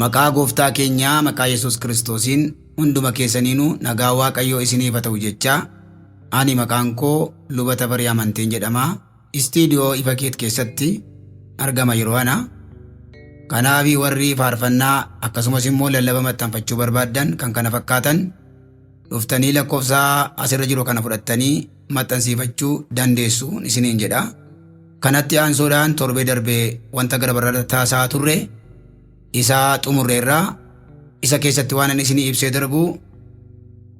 Maqaa gooftaa keenyaa maqaa Yesuus Kiristoosiin hunduma keessaniinuu nagaa Waaqayyoo isiniif haa ta'u jechaa ani maqaan koo Luba Tafarii Amanteen jedhama. Istiidiyoo Ifa Keet keessatti argama yeroo ana. Kanaaf warri faarfannaa akkasumas immoo lallaba maxxanfachuu barbaaddan kan kana fakkaatan dhuftanii lakkoofsa asirra jiru kana fudhattanii maxxansiifachuu dandeessu isiniin jedha. Kanatti aansuudhaan torbee darbee wanta gara baraarra taasaa turre isaa xumurreerraa isa keessatti waan ani isinii ibsee darbu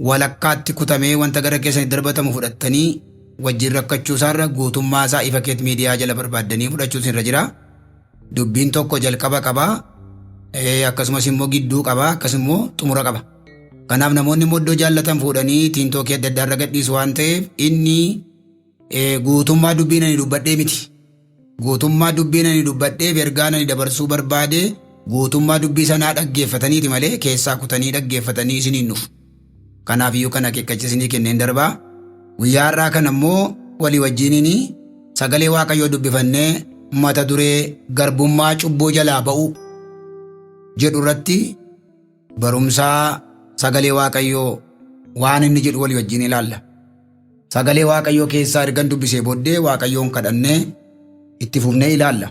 walakkaatti kutamee wanta gara keessanii darbatamu fudhattanii wajjin rakkachuu isaarra guutummaa isaa Ifa Keet Miidiyaa jala barbaaddanii fudhachuu isinirra jira. Dubbiin tokko jalqaba qaba, akkasumas immoo gidduu qaba, akkasumas immoo xumura qaba. Kanaaf namoonni immoo iddoo jaallatan fuudhanii tiintookii adda addaa irra gadhiisu waan ta'eef inni guutummaa dubbiin ani dubbadhee miti. Guutummaa dubbiin ani dubbadheef ergaan ani dabarsuu barbaade guutummaa dubbii sanaa dhaggeeffataniiti malee keessaa kutanii dhaggeeffatanii isiniin dhufu. Kanaaf iyyuu kan akeekkachiisa isinii kenneen darbaa. Guyyaa har'aa kana immoo walii wajjiniin sagalee Waaqayyoo dubbifannee mata duree garbummaa cubbuu jalaa ba'uu jedhu irratti barumsaa sagalee Waaqayyoo waan inni jedhu walii wajjin ilaalla. Sagalee Waaqayyoo keessaa ergan dubbisee booddee Waaqayyoon kadhannee itti fufnee ilaalla.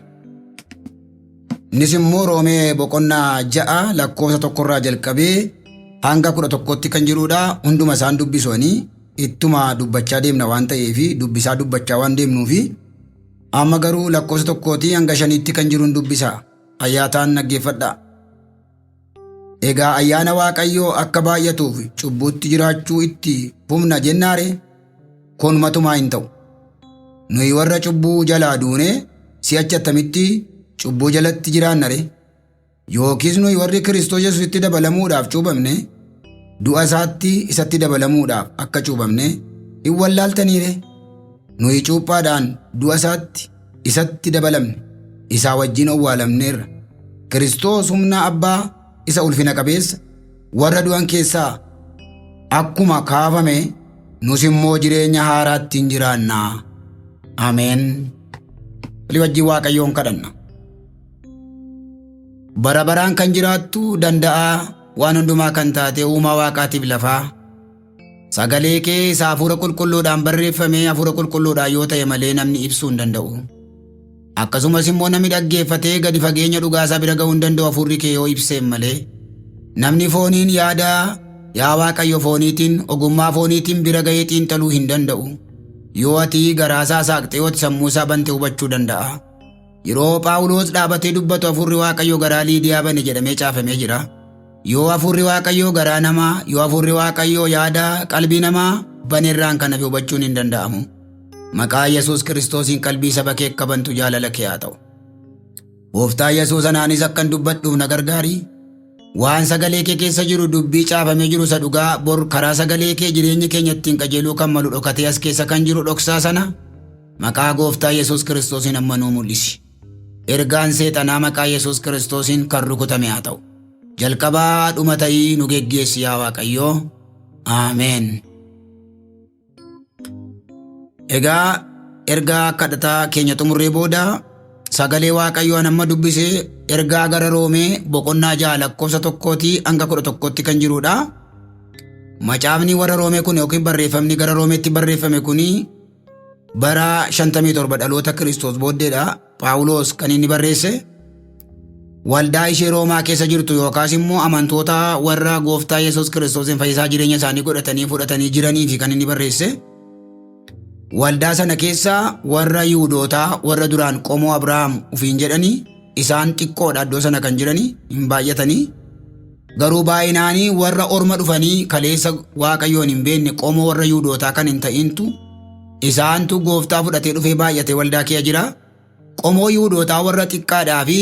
Innis immoo Roomee boqonnaa 6 lakkoofsa tokkorraa jalqabee hanga 11tti kan jirudha. Hunduma isaan dubbisanii ittuma dubbachaa deemna waan ta'eef dubbisaa dubbachaa waan deemnuufi amma garuu lakkoofsa tokkootii hanga shaniitti kan jiruun dubbisa. Ayyaataan dhaggeeffadha. Egaa ayyaana Waaqayyoo akka baay'atuuf cubbuutti jiraachuu itti fufna jennaare? Kun matumaa hin ta'u. Nuyi warra cubbuu jalaa duune si'achi attamitti cubbuu jalatti jiraanna ree? Yookiis nuyi warri Kiristoos Yesuusitti dabalamuudhaaf cuuphamne du'a isaatti isatti dabalamuudhaaf akka cuuphamne hin wallaaltanii ree? Nuyi cuuphaadhaan du'a isaatti isatti dabalamne, isaa wajjin owwaalamneerra. Kiristoos humna Abbaa isa ulfina qabeessa warra du'an keessaa akkuma kaafame nus immoo jireenya haaraatti hin jiraanna. Ameen. Walii wajjin Waaqayyoon kadhanna. Bara baraan kan jiraattu danda'aa waan hundumaa kan taate uumaa waaqaatiif lafaa. Sagalee kee isa hafuura qulqulluudhaan barreeffame hafuura qulqulluudhaan yoo ta'e malee namni ibsuu hin danda'u. Akkasumas immoo namni dhaggeeffatee gadi fageenya dhugaasaa bira ga'uu hin danda'u hafuurri kee yoo ibseen malee. Namni fooniin yaada yaa Waaqayyo fooniitiin ogummaa fooniitiin bira ga'ee xiinxaluu hin danda'u. Yoo ati garaasaa saaqxee yoo ati sammuusaa bante hubachuu danda'a. Yeroo Phaawulos dhaabatee dubbatu hafuurri Waaqayyoo garaa Liidiyaa bane jedhamee caafamee jira. Yoo hafuurri Waaqayyoo garaa namaa, yoo hafuurri Waaqayyoo yaada qalbii namaa banerraan kan hafe hubachuun hin danda'amu. Maqaa Yesuus Kiristoosiin qalbii saba kee akka bantu jaalala kee haa ta'u. Gooftaa Yesuus anaanis akkan dubbadhuuf na gargaari. Waan sagalee kee keessa jiru dubbii caafamee jiru isa dhugaa bor karaa sagalee kee jireenyi keenya ittiin qajeeluu kan malu dhokatee as keessa kan jiru dhoksaa sana maqaa gooftaa Yesuus Kiristoosiin amma nuu mul'isi. Ergaan seexanaa maqaa Yesuus Kiristoosiin kan rukutame haa ta'u. Jalqabaa dhuma ta'ii nu geggeessi yaa Waaqayyoo. Aameen. Egaa ergaa kadhataa keenya xumurree booda sagalee Waaqayyoo an amma dubbise ergaa gara Roomee boqonnaa 6 lakkoofsa tokkootii hanga 11tti kan jirudha. Macaafni warra Roomee kun yookiin barreeffamni gara Roomeetti barreeffame kun bara 57 dhaloota Kiristoos booddeedha. Phaawulos kan inni barreesse waldaa ishee Roomaa keessa jirtu yookaas immoo amantoota warra gooftaa Yesuus Kiristoosiin fayyisaa jireenya isaanii godhatanii fudhatanii jiranii fi kan inni barreesse. Waldaa sana keessa warra Yihuudootaa warra duraan qomoo Abrahaam ofiin jedhanii isaan xiqqoodha iddoo sana kan jiranii hin baay'atanii. Garuu baay'inaanii warra orma dhufanii kaleessa Waaqayyoon hin beekne qomoo warra Yihuudootaa kan hin ta'intu isaantu gooftaa fudhatee dhufee baay'ate waldaa kee jira. Qomoo Yihuudootaa warra xiqqaadhaa fi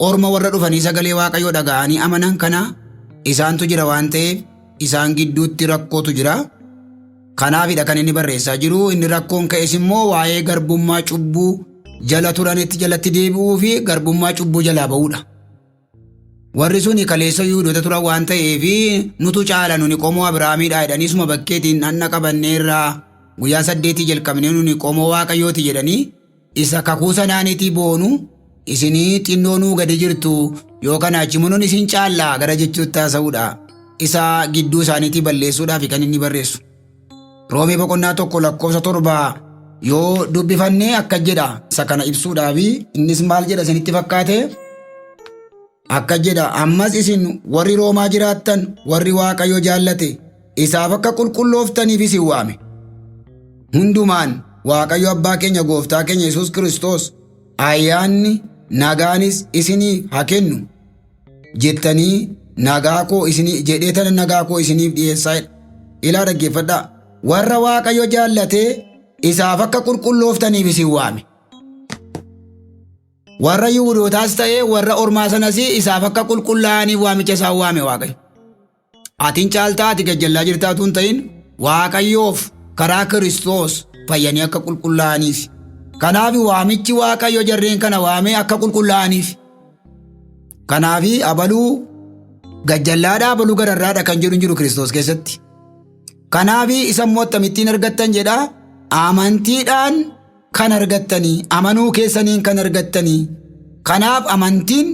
orma warra dhufanii sagalee Waaqayyoo dhaga'anii amanan kana isaantu jira waan ta'eef isaan gidduutti rakkootu jira. Kanaafidha kan inni barreessaa jiru. Inni rakkoon ka'es immoo waa'ee garbummaa cubbuu jala turanitti jalatti deebi'uu fi garbummaa cubbuu jalaa ba'uudha. Warri suni kaleessa Yihudoota turan waan ta'eef nutu caala nuni qomoo Abiraamiidha jedhanii suma bakkeetiin dhanna qabanneerraa guyyaa saddeetii jalqabnee nuni qomoo Waaqayyooti jedhanii isa kakuu sanaaniitii boonu Isinii xinnoo nuu gadi jirtu yoo kanaa achi immoo nun isin caallaa gara jechuutti haasa'uudha. Isa gidduu isaaniitii balleessuudhaaf kan inni barreessu. Roomee boqonnaa 1 lakkoofsa 7 yoo dubbifannee akka jedha isa kana ibsuudhaaf innis maal jedha isinitti fakkaate? Akka jedha ammas isin warri Roomaa jiraattan warri Waaqayyo jaallate isaaf akka qulqullooftaniif isin waame. Hundumaan Waaqayyo abbaa keenya gooftaa keenya Yesuus Kiristoos ayyaanni nagaanis isinii haa kennu jettanii nagaa koo isinii jedhee tana nagaa koo isiniif dhiyeessaa jedha. Ilaa dhaggeeffadhaa. Warra Waaqayyo jaallatee isaaf akka qulqullooftaniif isin waame. Warra Yihuudootaas ta'ee warra ormaa sanas isaaf akka qulqullaa'aniif waamicha isaan waame Waaqayyo. Atiin caaltaa ati gajjallaa jirtaa utuu hin ta'in Waaqayyoof karaa Kiristoos fayyanii akka qulqullaa'aniif. Kanaaf waamichi Waaqayyo jarreen kana waamee akka qulqullaa'aniif. Kanaaf abaluu gajjallaadhaa abaluu gararraadha kan jedhu hin jiru Kiristoos keessatti. Kanaaf isa immoo akkamittiin argattan jedha amantiidhaan kan argattanii amanuu keessaniin kan argattanii kanaaf amantiin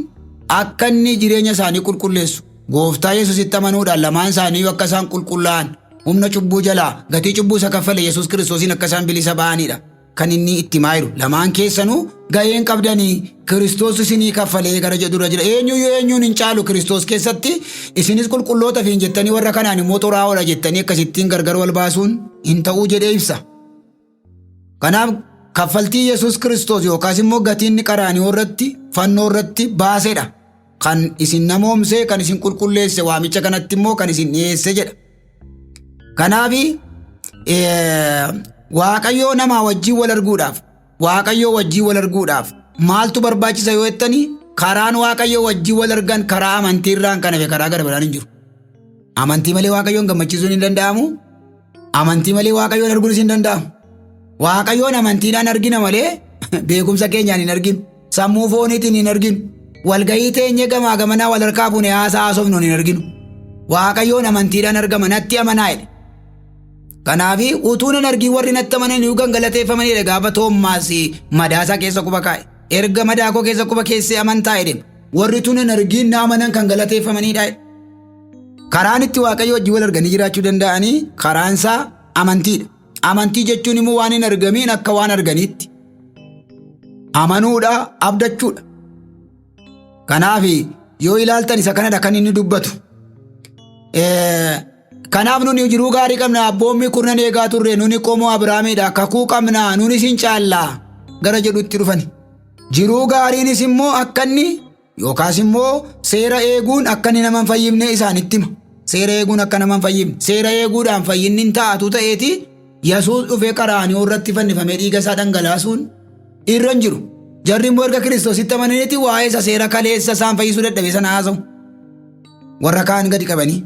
akka inni jireenya isaanii qulqulleessu gooftaa Yesuusitti amanuudhaan lamaan isaanii akka isaan qulqullaa'an humna cubbuu jalaa gatii cubbuu isa kaffale Yesuus Kiristoosiin akka isaan bilisa ba'anidha kan inni itti himaa jiru lamaan keessanuu ga'een qabdanii Kiristoos isinii kaffalee gara jedhurra jira eenyuyyuu eenyuun hin caalu Kiristoos keessatti isinis qulqulloota fiin jettanii warra kanaan immoo xuraa'oodha jettanii akkasittiin gargar wal baasuun hin ta'uu jedhee ibsa. Kanaaf kaffaltii Yesuus Kiristoos yookaas immoo gatiin inni qaraaniyoo irratti fannoo irratti baasedha. Kan isin namoomse, kan isin qulqulleesse, waamicha kanatti immoo kan isin dhiyeesse jedha. Kanaaf Waaqayyoo namaa wajjin wal arguudhaaf, Waaqayyoo wajjin wal arguudhaaf maaltu barbaachisa yoo jettanii karaan Waaqayyoo wajjin wal argan karaa amantii irraan kan hafe karaa gara biraan hin jiru. Amantii malee Waaqayyoon gammachiisuun hin danda'amu. Amantii malee Waaqayyoon arguunis hin danda'amu. Waaqayyoon amantiidhaan argina malee beekumsa keenyaan hin arginu. Sammuu fooniitiin hin arginu. Walgahii teenyee gamaa gamanaa wal harkaa fuune haasaa haasofnuun hin arginu. Waaqayyoon amantiidhaan argama natti amanaa jedhe. Kanaaf utuu nan argin warri natti amanan iyyuu gangalateeffamanidha gaafa Toommaas madaasaa keessa quba kaa'e. Erga madaa koo keessa quba keessee amantaa jedhe. Warri utuu nan argin na amanan kan galateeffamanidha. Karaan itti Waaqayyo wajjin wal arganii jiraachuu danda'anii karaan isaa amantiidha. Amantii jechuun immoo waan hin argamiin akka waan arganiitti. Amanuudha, abdachuudha. Kanaaf yoo ilaaltan isa kanadha kan inni dubbatu. Kanaaf nuni jiruu gaarii qabna abboommii kurnan eegaa turre nuni qomoo Abiraamiidha kakuu qabna nunis hin caallaa gara jedhutti dhufani. Jiruu gaariinis immoo akka inni Yookaas immoo seera eeguun akka inni nama hin fayyifne isaanitti hima. Seera eeguun akka nama hin fayyifne. Seera eeguudhaan fayyinni hin taa'atu ta'eeti Yesuus dhufee qaraaniyoo irratti fannifamee dhiiga isaa dhangalaasuun irra hin jiru. Jarri immoo erga Kiristoositti amananiiti waa'ee isa seera kaleessa isaan fayyisuu dadhabe sana haasa'u. Warra kaan gadi qabanii.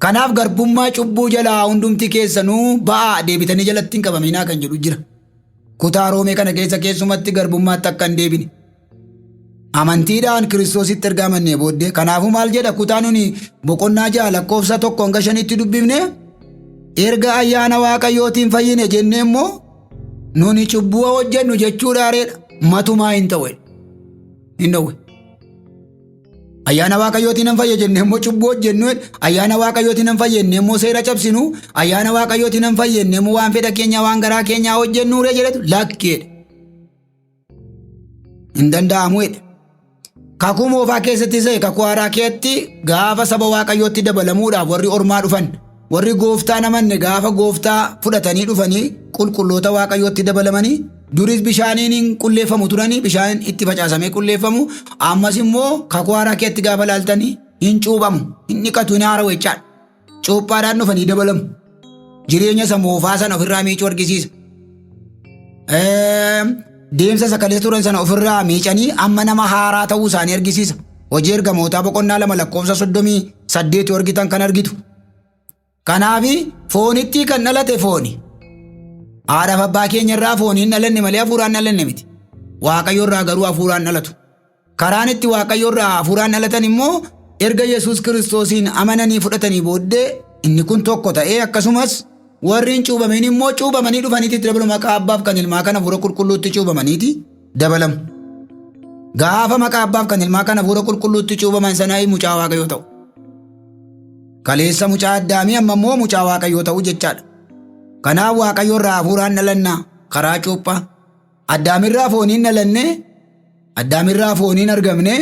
Kanaaf garbummaa cubbuu jalaa hundumti keessanuu ba'aa deebitanii jalatti hin qabaminaa kan jedhu jira. Kutaa Roomee kana keessa keessumatti garbummaatti akka hin deebine. Amantiidhaan Kiristoositti erga amannee booddee kanaafuu maal jedha kutaa nuni boqonnaa 6 lakkoofsa 1 hanga 5tti dubbifne erga ayyaana Waaqayyootiin fayyine jennee immoo nuni cubbuu hojjennu jechuudha reedha matumaa hin ta'u hin dhowwe. Ayyaana Waaqayyootiin nan fayya jennee immoo cubbuu hojjennu ayyaana Waaqayyootiin nan fayya jennee immoo seera cabsinu ayyaana Waaqayyootiin nan fayya jennee immoo waan fedha keenyaa waan garaa keenyaa hojjennu ree jedhetu lakkeedha. Hin danda'amu jedhe. Kakuu moofaa keessatti ta'e kakuu haaraa keessatti gaafa saba Waaqayyootti dabalamuudhaaf warri ormaa dhufan warri gooftaa namanne gaafa gooftaa fudhatanii dhufanii qulqulloota Waaqayyootti dabalamanii duris bishaaniin hin qulleeffamu turanii bishaan itti facaasamee qulleeffamu ammas immoo kakuu haaraa keessatti gaafa laaltanii hin cuuphamu hin dhiqatu hin haarawu jechaadha. Cuuphaadhaan dhufanii dabalamu. Jireenya isa moofaa sana ofirraa miicuu argisiisa. Deemsa isa kaleessa turan sana ofirraa miicanii amma nama haaraa ta'uu isaanii argisiisa. Hojii ergamootaa boqonnaa 2 lakkoofsa 38 yoo argitan kan argitu. Kanaaf foonitti kan dhalate fooni. Haadhaaf abbaa keenya irraa fooniin dhalanne malee hafuuraan dhalanne miti. Waaqayyo irraa garuu hafuuraan dhalatu. Karaan itti Waaqayyo irraa hafuuraan dhalatan immoo erga Yesuus Kiristoosiin amananii fudhatanii booddee inni kun tokko ta'ee akkasumas warri hin cuubamin immoo cuubamanii dhufaniiti itti dabalu maqaa abbaaf kan ilmaa kan hafuura qulqulluutti cuubamaniiti dabalamu. Gaafa maqaa abbaaf kan ilmaa kan hafuura qulqulluutti cuuphaman sana mucaa Waaqayyoo ta'u. Kaleessa mucaa Addaamii amma immoo mucaa Waaqayyoo ta'u jechaadha. Kanaaf Waaqayyo irraa hafuuraan dhalannaa karaa cuuphaa. Addaamirraa fooniin dhalanne, Addaamirraa fooniin argamne,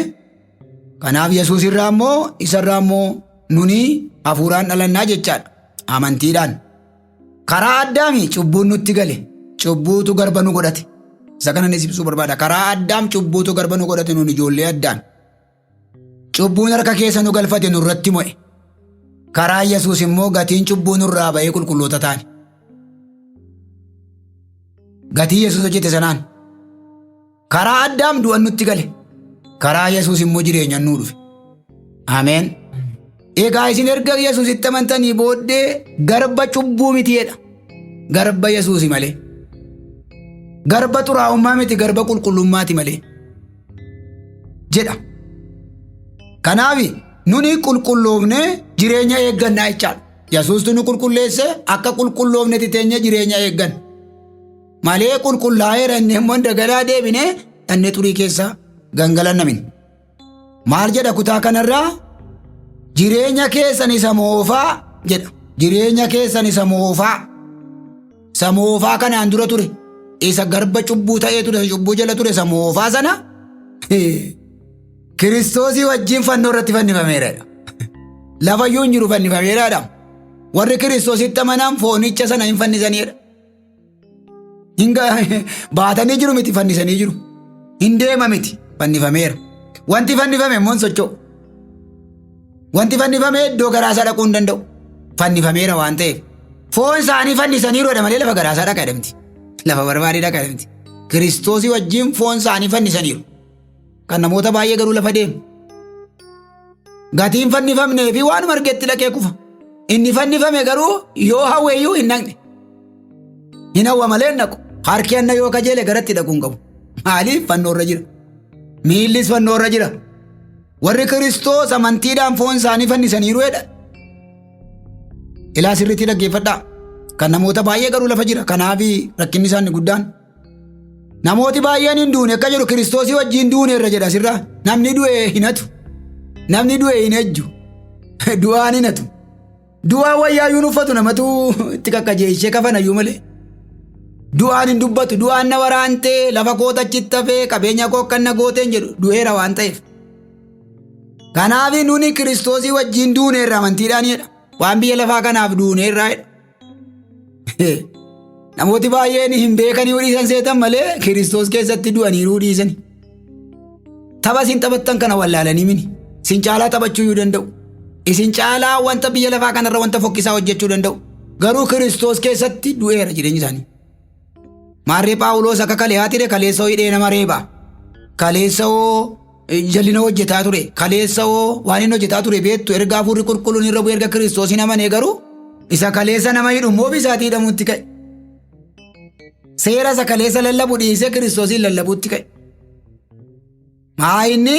kanaaf Yesuus irraa immoo isarraa immoo nuni hafuuraan dhalannaa jechaadha. Amantiidhaan. Karaa Addaami cubbuun nutti gale. Cubbuutu garba nu godhate. Isa kana ni ibsuu barbaada. Karaa Addaam cubbuutu garba nu godhate nun ijoollee Addaam. Cubbuun harka keessa nu galfate nurratti mo'e. Karaa Yesuus immoo gatiin cubbuu nurraa ba'ee qulqulloota taane. Gatii Yesuus hojjete sanaan. Karaa Addaam du'an nutti gale. Karaa Yesuus immoo jireenyaan nuu dhufe. Ameen. Egaa isin erga Yesuusitti amantanii booddee garba cubbuu miti jedha. Garba Yesuusi malee. Garba xuraa'ummaa miti garba qulqullummaati malee. Jedha. Kanaaf nuni qulqulloofne jireenya eeggannaa jechaadha. Yesuustu nu qulqulleesse akka qulqulloofnetti teenye jireenya eegganna. Malee qulqullaa'eera inni immoo dagalaa deebine dhannee xurii keessa gangalannamin. Maal jedha kutaa kanarraa? Jireenya keessan isa moofaa jedha. Jireenya keessan isa moofaa. Isa moofaa kanaan dura ture. Isa garba cubbuu ta'ee ture, isa cubbuu jala ture, isa moofaa sana Kiristoosii wajjin fannoo irratti fannifameera. Lafa iyyuu hin jiru fannifameera. Warri Kiristoositti amanan foonicha sana hin fannisaniidha. Baatanii jiru miti fannisanii jiru. Hin deema miti fannifameera. Wanti fannifame immoo hin socho'u. Wanti fannifame iddoo garaasaa dhaquu hin danda'u. Fannifameera waan ta'eef. Foon isaanii fannisaniiru jedha malee lafa garaasaa dhaqa jedhamti. Lafa barbaadee dhaqa jedhamti. Kiristoosii wajjin foon isaanii fannisaniiru. Kan namoota baay'ee garuu lafa deemu. Gatiin fannifamnee fi waanuma argetti dhaqee kufa. Inni fannifame garuu yoo hawweeyyuu hin dhaqne. Hin hawwa malee hin dhaqu. Harki anna yoo kajeele garatti dhaquu hin qabu. Maaliif fannoorra jira? Miillis fannoorra jira. Warri Kiristoos amantiidhaan foon isaanii fannisaniiru jedha. Ilaa sirriitti dhaggeeffadhaa. Kan namoota baay'ee garuu lafa jira. Kanaaf rakkinni isaanii guddaan. Namooti baay'een hin duune akka jedhu Kiristoosii wajjin duuneerra jedha asirraa. Namni du'e hin hatu. Namni du'e hin ejju. Du'aan hin hatu. Du'aan wayyaayyuu hin uffatu namatu itti qaqqajeeshee kafanayyuu malee. Du'aan hin dubbatu. Du'aan na waraantee lafa koota achitti hafee qabeenya koo akka na gooteen jedhu du'eera waan ta'eef. Kanaaf nuni Kiristoosii wajjin duuneerra amantiidhaan jedha. Waan biyya lafaa kanaaf duuneerraa jedha. Namooti baay'een hin beekanii dhiisan seetan malee Kiristoos keessatti du'aniiruu dhiisan. Tapha isin taphattan kana wallaalanii mini. Isin caalaa taphachuu iyyuu danda'u. Isin caalaa wanta biyya lafaa kanarra wanta fokkisaa hojjechuu danda'u. Garuu Kiristoos keessatti du'eera jireenyi isaanii. Maarree Phaawulos akka kaleeyaa ture kaleessa hidhee nama reeba. Kaleessa hoo jal'ina hojjetaa ture. Kaleessa hoo waan inni hojjetaa ture beektu erga hafuurri qulqulluun irra bu'ee erga Kiristoos hin amanee garuu isa kaleessa nama hidhu immoo ofii isaatii hidhamuutti ka'e. Seera isa kaleessa lallabu dhiisee Kiristoosiin lallabuutti ka'e. Maa inni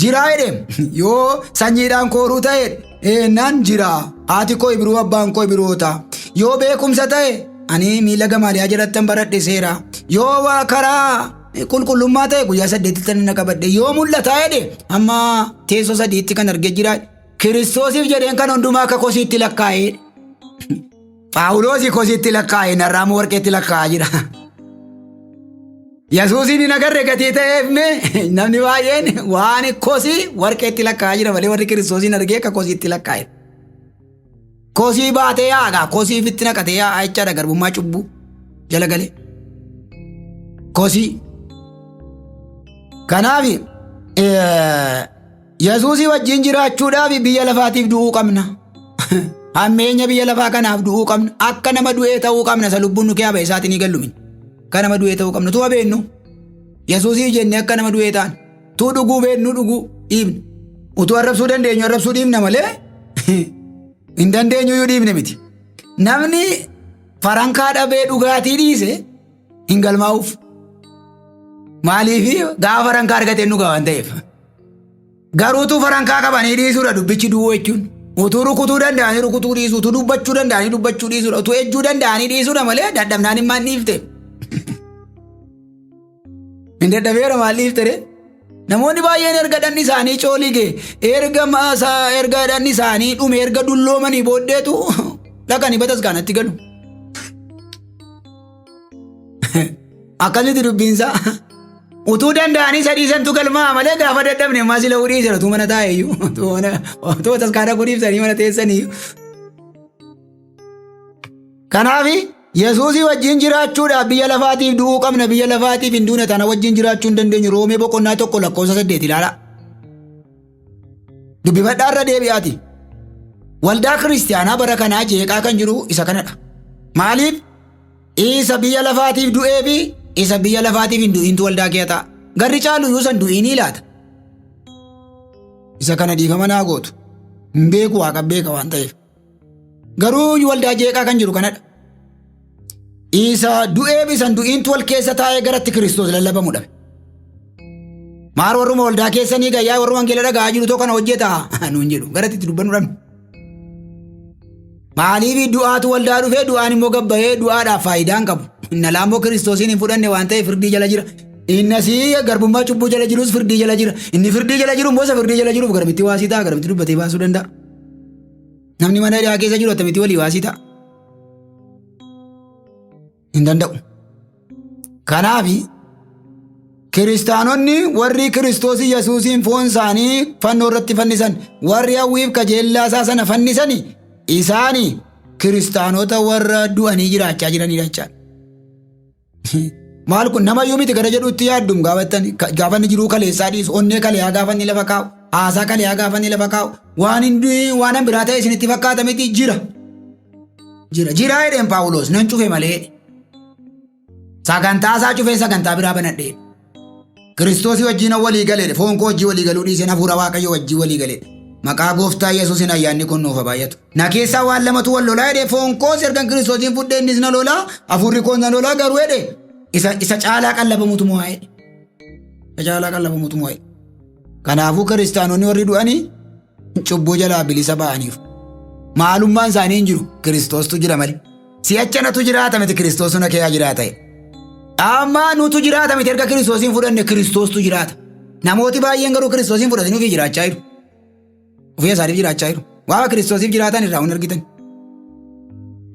jiraa jedheem yoo sanyiidhaan kooruu ta'e eennan jira haati koo Ibiruu abbaan koo Ibiroota yoo beekumsa ta'e ani miila Gamaaliyaa jalatti baradhe seera yoo waa karaa qulqullummaa ta'e guyyaa saddeetitti na qabadhe yoo mul'ataa jedhe amma teessoo sadiitti kan argee jira Kiristoosiif jedheen kan hundumaa akka kosiitti lakkaa'ee Phaawuloosii kosiitti lakkaa'e narraamu warqeetti lakkaa'aa jira. Yesuusiin hin agarre gatii ta'eef mee namni baay'een waan kosii warqeetti lakkaa'aa jira malee warri Kiristoosiin argee akka kosiitti lakkaa'e. Kosii baatee yaa'a kosii ofitti naqatee yaa'a jechaadha garbummaa cubbuu jala galee. Kosii. Kanaaf Yesuusii wajjin jiraachuudhaaf biyya lafaatiif du'uu qabna. Hammeenya biyya lafaa kanaaf du'uu qabna. Akka nama du'ee ta'uu qabna. Isa lubbuun nu keessaa ba'e isaatiin ni gallumin. Akka nama du'ee ta'uu qabna. Tu'a beennu. Yesuusiif jennee akka nama du'ee ta'an. Tuu dhuguu beennu dhuguu dhiibna. Utuu arrabsuu dandeenyu arrabsuu dhiibna malee hin dandeenyu iyyuu dhiibne miti. Namni farankaa dhabee dhugaatii dhiise hin galmaa'uuf. Maaliif gaafa farankaa argatee nu waan ta'eef. Garuu utuu farankaa qabanii dhiisuudha dubbichi du'uu jechuun. Utuu rukutuu danda'anii rukutuu dhiisuu, utuu dubbachuu danda'anii dubbachuu dhiisuudha, utuu ejjuu danda'anii dhiisuudha malee dadhabnaan hin maan dhiifte. Hin dadhabeera maal dhiifte ree? Namoonni baay'een erga dhanni isaanii coolige, erga erga dhanni isaanii dhume, erga dulloomanii booddeetu dhaqanii bataskaanatti galu. Akkasitti dubbiinsaa. Utuu danda'anii sadii santu galmaa malee gaafa dadhabne ammaa sila dhiisera utuu mana taa'e iyyuu utuu bataskaana godhiifsanii mana teessanii. Kanaaf Yesuusii wajjin jiraachuudhaaf biyya lafaatiif du'uu qabna, biyya lafaatiif hin duune tana wajjin jiraachuu hin dandeenyu. Roomee boqonnaa 1 lakkoofsa 8 ilaala. Dubbifadhaa irra deebi'aati. Waldaa kiristiyaanaa bara kanaa jeeqaa kan jiru isa kanadha. Maaliif? Isa biyya lafaatiif du'ee fi isa biyya lafaatiif hin du'intu waldaa kee ta'a. Garri caalu iyyuu san du'inii laata. Isa kana dhiifama naa gootu. Hin beeku, waaqa beeka waan ta'eef. Garuu waldaa jeeqaa kan jiru kanadha. Isa du'ee fi isan du'intu wal keessa taa'ee garatti Kiristoos lallabamu dhabe. Maar warruma waldaa keessanii gayyaa warra wangeela dhaga'aa jiru tokko kana hojjeta nuun jedhu garatti itti dubbannu dhabne. Maaliif du'aatu waldaa dhufee du'aan immoo gabbayee du'aadhaaf faayidaa hin qabu. Inni immoo Kiristoosiin hin fudhanne waan ta'eef firdii jala jira. Inni asii garbummaa cubbuu jala jirus firdii jala jira. Inni firdii jala jiru immoo isa firdii jala jiruuf garamitti waasii ta'a, garamitti dubbatee baasuu danda'a? Namni mana hidhaa keessa jiru attamitti walii waasii ta'a? Hin danda'u. Kanaaf kiristaanonni warri Kiristoos Yesuusiin foon isaanii fannoo irratti fannisan, warri hawwiif kajeellaa isaa sana fannisan, isaani kiristaanota warra du'anii jiraachaa jiranidha jechaadha. Maal kun nama iyyuu miti gara jedhutti yaaddum gaafa inni jiruu kaleessaa dhiisu, onnee kaleessaa gaafa inni lafa kaa'u, haasaa kaleessaa gaafa inni lafa kaa'u, waan inni waan biraa ta'e isinitti fakkaata miti, jira. Jira jira jedheen Paawuloos, nan cufe malee. Sagantaa isaa cufee sagantaa biraa banadhee. Kiristoosii wajjin walii galee, foon koo wajjin walii galuu dhiiseen hafuura Waaqayyoo wajjin walii galee. Maqaa gooftaa Yesuusin ayyaanni kun nuuf haa baay'atu. Na keessaa waan lamatu wal lolaa jedhee, foon koos ergan Kiristoosiin fudhee innis na lolaa, hafuurri koos na lolaa, garuu jedhee isa caalaa qallabamutu mo'aa jedhe. Isa caalaa qallabamutu mo'aa jedhe. Kanaafuu kiristaanonni warri du'anii cubbuu jalaa bilisa ba'aniiru. Maalummaan isaanii hin jiru, Kiristoostu jira malee. Si'acha natu jiraata miti, Kiristoostu na keessa jiraata. Amma nutu jiraata miti, erga Kiristoosiin fudhanne Kiristoostu jiraata. Namooti baay'een garuu Kiristoosiin fudhatanii ofii jiraachaa jiru. Ofii isaaniif jiraachaa jiru. Waaqa Kiristoosiif jiraatan irraa hin argitan.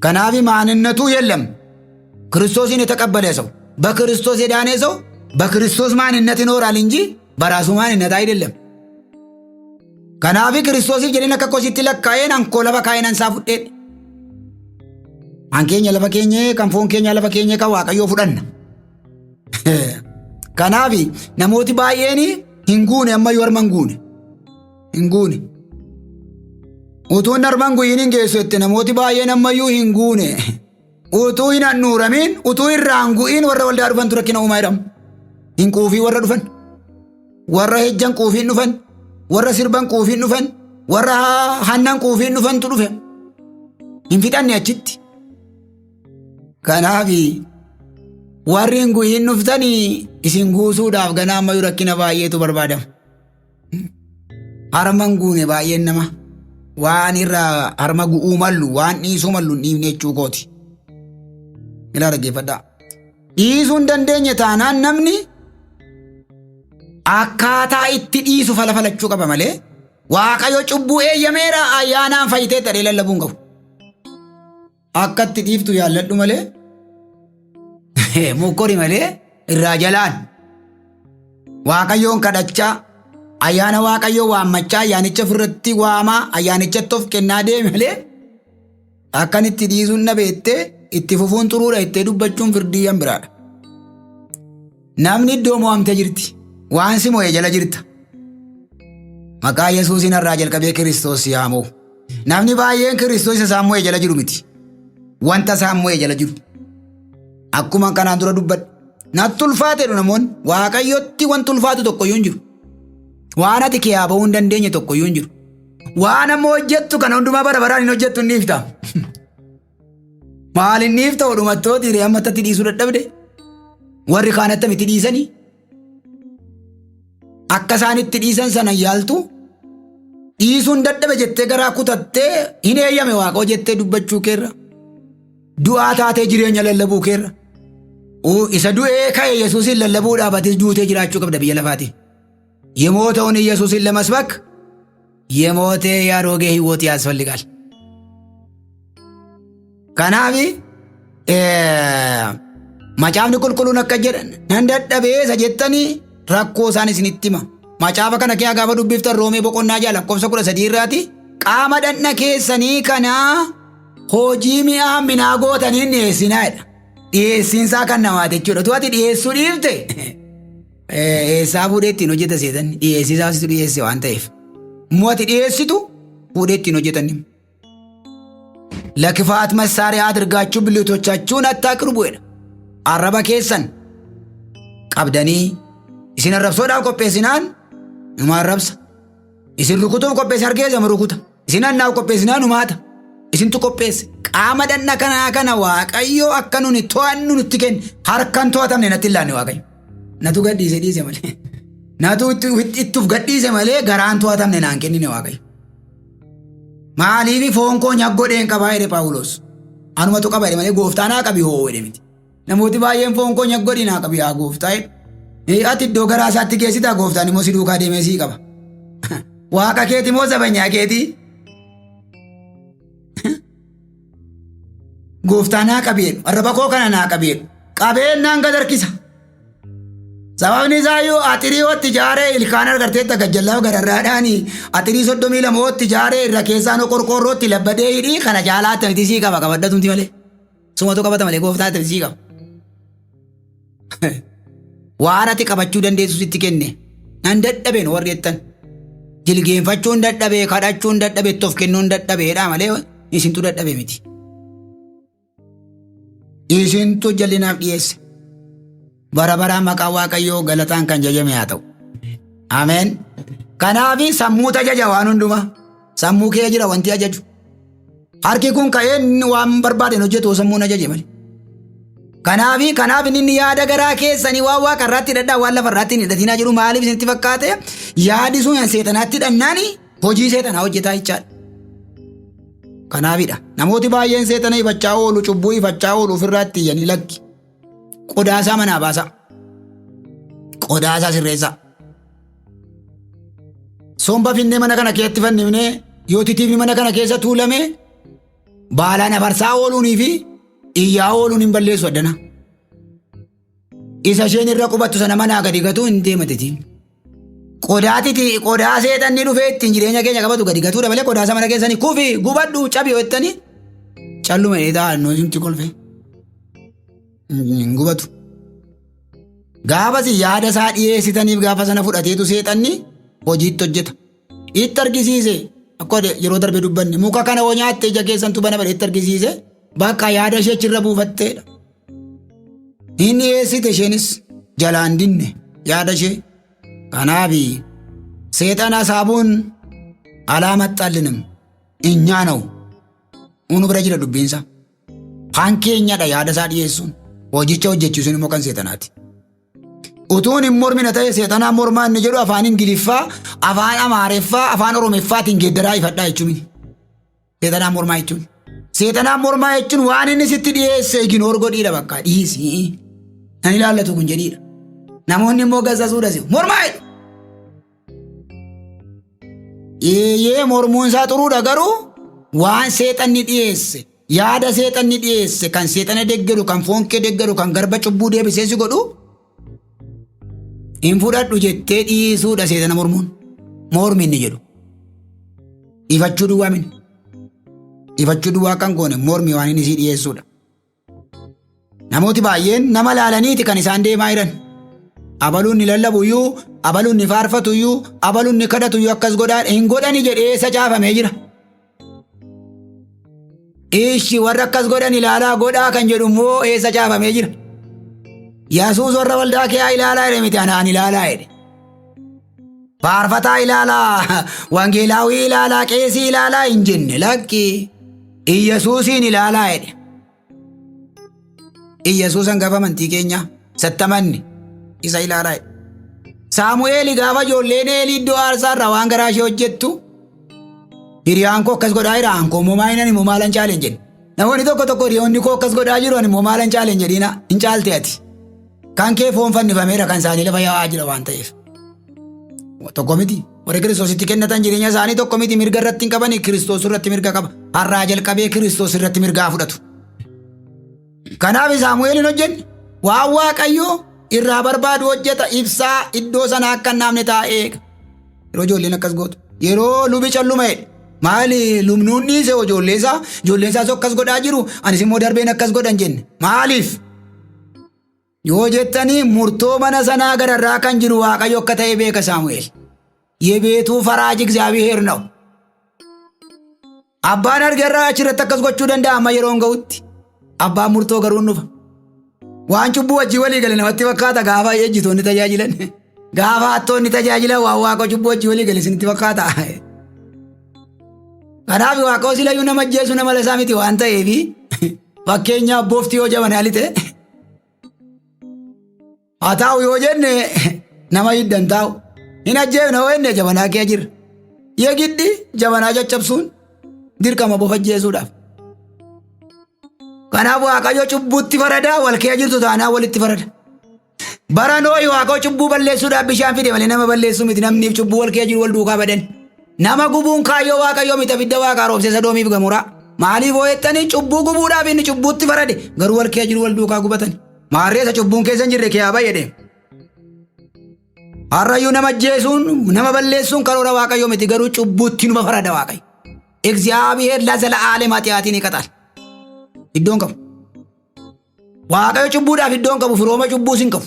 Kanaaf ማንነቱ የለም። ክርስቶስን የተቀበለ ሰው፣ በክርስቶስ የዳነ ሰው በክርስቶስ ማንነት ይኖራል እንጂ በራሱ ማንነት አይደለም። Kanaaf Kiristoosiif jedheen akka kositti lakkaa'een ankoo lafa kaa'een ansaa fudheen. An keenya lafa keenyee, kan foon keenya lafa keenyee, kan Waaqayyoo fudhanna. Kanaaf namooti baay'een hin guune, ammayyuu harma hin guune. Hin guune. Utuu harma hin guyin hin geessu jette, namooti baay'een ammayyuu hin guune. Utuu hin handhuuramin, utuu irraa hin gu'in warra waldaa dhufantu rakkina uumaa jedhamu. Hin quufii warra dhufan. Warra hejjan quufiin dhufan. Warra sirban quufiin dhufan. Warra hannan quufiin dhufantu dhufe. Hin fixanne achitti. Kanaaf warri hin gu'in dhuftanii isin guusuudhaaf ganaa ammayyuu rakkina baay'eetu barbaadama. Harma hin guune baay'een nama. Waan irraa harma gu'uu mallu, waan dhiisuu mallu hin dhiifne jechuu kooti. Ilaa, dhaggeeffadhaa. Dhiisuu hin dandeenye taanaan namni akkaataa itti dhiisu fala falachuu qaba malee Waaqayyo cubbuu eeyyameera, ayyaanaan fayyitee ta'ee lallabuu hin qabu. Akka itti dhiiftu yaalladhu malee, mokkori malee, irraa jalaan Waaqayyoon kadhachaa, ayyaana Waaqayyoo waammachaa, ayyaanicha ofirratti waamaa, ayyaanichatti of kennaa deeme malee akkan itti dhiisuun dhabeettee itti fufuun xuruudha ittee dubbachuun firdii yan biraadha. Namni iddoo mo'amte jirti. Waan si mo'e jala jirta. Maqaa Yesuusiin har'aa jalqabee Kiristoos si haa mo'u. Namni baay'een Kiristoos isaan mo'e jala jiru miti. Wanta isaan mo'e jala jiru. Akkuma kanaan dura dubbadhe. Natti ulfaate jedhu namoonni. Waaqayyotti wanti ulfaatu tokko iyyuu hin jiru. Waan ati kiyaa ba'uu hin dandeenye tokko iyyuu hin jiru. Waan amma hojjettu kana hundumaa bara baraan hin hojjettu, hin dhiifta. Maal hin dhiifta? Odhumattooti hiree amma tatti dhiisuu dadhabde. Warri kaan attamitti dhiisanii? Akka isaan itti dhiisan sana yaaltu dhiisuun dadhabe jettee garaa kutattee hin eeyyame waaqoo jettee dubbachuu keerra. Du'aa taatee jireenya lallabuu keerra. Isa du'ee ka'e Yesuusin lallabuudhaaf atis duutee jiraachuu qabda biyya lafaati. የሞተውን ኢየሱስን ለመስበክ የሞተ የአሮጌ ሕይወት ያስፈልጋል። Kanaaf macaafni qulqulluun akka jedhan nan dadhabee isa jettanii rakkoo isaan isinitti hima. Macaafa kana kee gaafa dubbiftan Roomee boqonnaa 6 lakkoofsa 13 irraati qaama dhaqna keessanii kanaa hojii mi'aa minaa gootanii dhiyeessinaa jedha. Dhiyeessiinsaa kan namaati jechuudha. Utuu ati dhiyeessuu dhiifte eessaa fuudhee ittiin hojjeta seetan dhiyeessiisaa situ dhiyeesse waan ta'eef. Immoo ati dhiyeessitu fuudhee ittiin hojjetan. ለክፋት መሳሪያ አድርጋችሁ ብልቶቻችሁን አታቅርቡ jedha. Arraba keessan qabdanii isin arrabsoodhaaf qopheessinaan numa arrabsa. Isin rukutuuf qopheessin harka nama rukuta. Isin hannaaf qopheessinaan numaata. Isintu qopheesse. Qaama dhaqna kanaa kana Waaqayyo akka nuni to'annu nutti kenne harkaan to'atamne natti hin laanne Waaqayyo. Natu gadhiise dhiise malee. Natu itti uf gadhiise malee garaan to'atamne naan kennine Waaqayyo. Maaliif foon koo nyaggodheen qabaa jedhe Paawulos. Anumatu qaba jedhe malee gooftaa naa qabi hoo jedhe miti. Namooti baay'een foon koo nyaggodhi naa qabi yaa gooftaa jedhe. Ati iddoo garaa isaatti geessitaa gooftaan immoo si duukaa deemee sii qaba. Waaqa keeti moo zabanyaa keetii? Gooftaa naa qabi jedhu. Arraba koo kana naa qabi jedhu. Qabeen naan gad harkisa. Sababni isaa iyyuu axirii watti ijaaree ilkaan argarteetta gajjallaa gararraadhaan axirii 32 watti ijaaree irra keessaan qorqoorrootti labbadee hidhii kana caalaa attamitti sii qaba qabadhatumti malee. Sumatu qabata malee gooftaa attamitti sii qaba. Waan ati qabachuu dandeessu sitti kenne. Nan dadhabeen warri jettan. Jilgeenfachuun dadhabee kadhachuun dadhabee itti of kennuun dadhabeedha malee isintu dadhabe miti. Isintu jal'inaaf dhiyeesse. Bara baraan maqaa Waaqayyoo galataan kan jajame haa ta'u. Ameen. Kanaaf sammuutu ajaja waan hundumaa. Sammuu kee jira wanti ajaju. Harki kun ka'ee waan barbaadeen hojjetu sammuun ajaje malee. Kanaaf kanaaf inni yaada garaa keessanii waan waaqa irraatti hidhadhaa waan lafa irraatti hin hidhatinaa jedhu maaliif isinitti fakkaate yaadi sun seexanaatti hidhannaani hojii seexanaa hojjetaa jechaadha. Kanaafidha. Namooti baay'een seexana ifachaa oolu cubbuu ifachaa oolu ofirraatti iyyanii lakki. Qodaasaa manaa baasaa. Qodaasaa sirreessaa. Somba finnee mana kana keessatti fannifnee yoo titiifni mana kana keessa tuulame baalaan afarsaa ooluunii fi iyyaa ooluun hin balleessu addana. Isa isheen irra qubattu sana manaa gadi gatuu hin deematetiin. Qodaatiti qodaa seexanni dhufee ittiin jireenya keenya qabatu gadi gatuudha malee qodaa mana keessanii kufi gubadhu cabi yoo jettanii calluma jedhee taa'an nuti kolfe. Hin gubatu. Gaafas yaada isaa dhiyeessitaniif gaafa sana fudhateetu seexanni hojiitti hojjeta. Itti argisiise akka yeroo darbe dubbanne muka kana hoo nyaatte ija keessantu bana badhe itti argisiise bakka yaada ishee achirra buufatteedha. Hin dhiyeessite isheenis jalaan dinne yaada ishee. Kanaaf seexana saabuun alaamatxallinum እኛ ነው unu bira jira dubbiinsa. Kan keenyadha yaada isaa dhiyeessuun. Hojicha hojjechiisuun immoo kan seexanaati. Utuun hin mormina ta'e seexanaa mormaa inni jedhu afaan Ingiliffaa, afaan Amaareffaa, afaan Oromeffaatiin geeddaraa ifadhaa jechuun. Seexanaa mormaa jechuun. Seexanaa mormaa jechuun waan inni sitti dhiyeesse iginoor godhiidha bakka dhiisi. Nan ilaallatu kun jedhiidha. Namoonni immoo gazzasuudha si mormaa jedhu. Eeyyee mormuun isaa xuruudha garuu waan seexanni dhiyeesse yaada seexanni dhiyeesse kan seexana deeggaru kan foon kee deeggaru kan garba cubbuu deebisee si godhu hin fudhadhu jettee dhiisuudha seexana mormuun. Mormi inni jedhu. Ifachuu duwwaa mini. Ifachuu duwwaa kan goone mormi waan inni sii dhiyeessuudha. Namooti baay'een nama laalaniiti kan isaan deemaa jiran. Abaluun ni lallabu iyyuu, abaluun ni faarfatu iyyuu, abaluun ni kadhatu iyyuu akkas godhaa hin godhani jedhee isa caafamee jira. Ishi warra akkas godhan ilaalaa godhaa kan jedhu immoo eessa caafamee jira. Yesuus warra waldaa kee ilaalaa jedhe miti anaan ilaalaa jedhe. Faarfataa ilaalaa, wangeelaawii ilaalaa, qeesii ilaalaa hin jenne lakki. Iyyasuusiin ilaalaa jedhe. Iyyasuus hangafa amantii keenyaa sattamanni isa ilaalaa jedhe. Saamu'eeli gaafa ijoolleen Eelii iddoo aarsaa irraa waan garaa ishee hojjettu hiriyaan koo akkas godhaa jira an koo immoo maayinan immoo maalan caale hin jenne. Namoonni tokko tokko hiriyoonni koo akkas godhaa jiru ani immoo maalan caale hin jedhina hin caalte ati. Kan kee foon fannifameera kan isaanii lafa yaa'aa jira waan ta'eef. Tokko miti. Warri Kiristoositti kennatan jireenya isaanii tokko miti mirga irratti hin qabani Kiristoos irratti mirga qaba. Har'aa jalqabee Kiristoos irratti mirgaa fudhatu. Kanaaf Saamu'eel hin hojjenne waan Waaqayyo irraa barbaadu hojjeta ibsaa iddoo sana akka hin dhaamne taa'ee eega. Yeroo ijoolleen akkas gootu. Yeroo lubi calluma jedhe. Maali lubnuun dhiise ijoollee isaa ijoolleen isaas akkas godhaa jiru anis immoo darbeen akkas godhan jenne. Maaliif? Yoo jettanii murtoo mana sanaa gararraa kan jiru Waaqayyo akka ta'e beeka Saamu'eel. Yebeetuu faraaji Egzaabiheer na'u. Abbaan argerraa achirratti akkas gochuu danda'a amma yeroon ga'utti. Abbaan murtoo garuu hin dhufa. Waan cubbuu wajjin walii gale namatti fakkaata gaafa ejjitoonni tajaajilan. Gaafa hattoonni tajaajilan waan waaqa cubbuu wajjin walii gale isinitti fakkaata. Kanaaf waaqa silayyuu nama ajjeesu nama lasaa miti waan ta'eef fakkeenyaaf boofti yoo jabanaa lixe haa taa'u yoo jenne nama hiddan taa'u. Hin ajjeefne yoo jenne jabanaa kee jira. Yeegiddi jabanaa caccabsuun dirqama bofa ajjeesuudhaaf. Kanaaf Waaqayyo cubbuutti faradaa wal kee jirtu taanaan walitti farada. Bara Noohi Waaqayyo cubbuu balleessuudhaaf bishaan fide malee nama balleessuu miti namniif cubbuu wal kee jiru wal duukaa badan. Nama gubuun kaayyoo Waaqayyoo miti abidda Waaqaa roobsee Sadoomiif Gamoraa. Maaliif hoo jettanii cubbuu gubuudhaaf inni cubbuutti farade garuu wal kee jiru wal duukaa gubatan. Maarree isa cubbuun keessa hin jirre kee haa bayyade. Har'ayyuu nama ajjeesuun nama balleessuun karoora Waaqayyoo miti garuu cubbuutti numa farada Waaqayyo. Egziyaabiheer lazala'aalem ኃጢአትን ይቀጣል። Iddoon qabu. Waaqayyo cubbuudhaaf iddoon qabu firooma cubbuus hin qabu.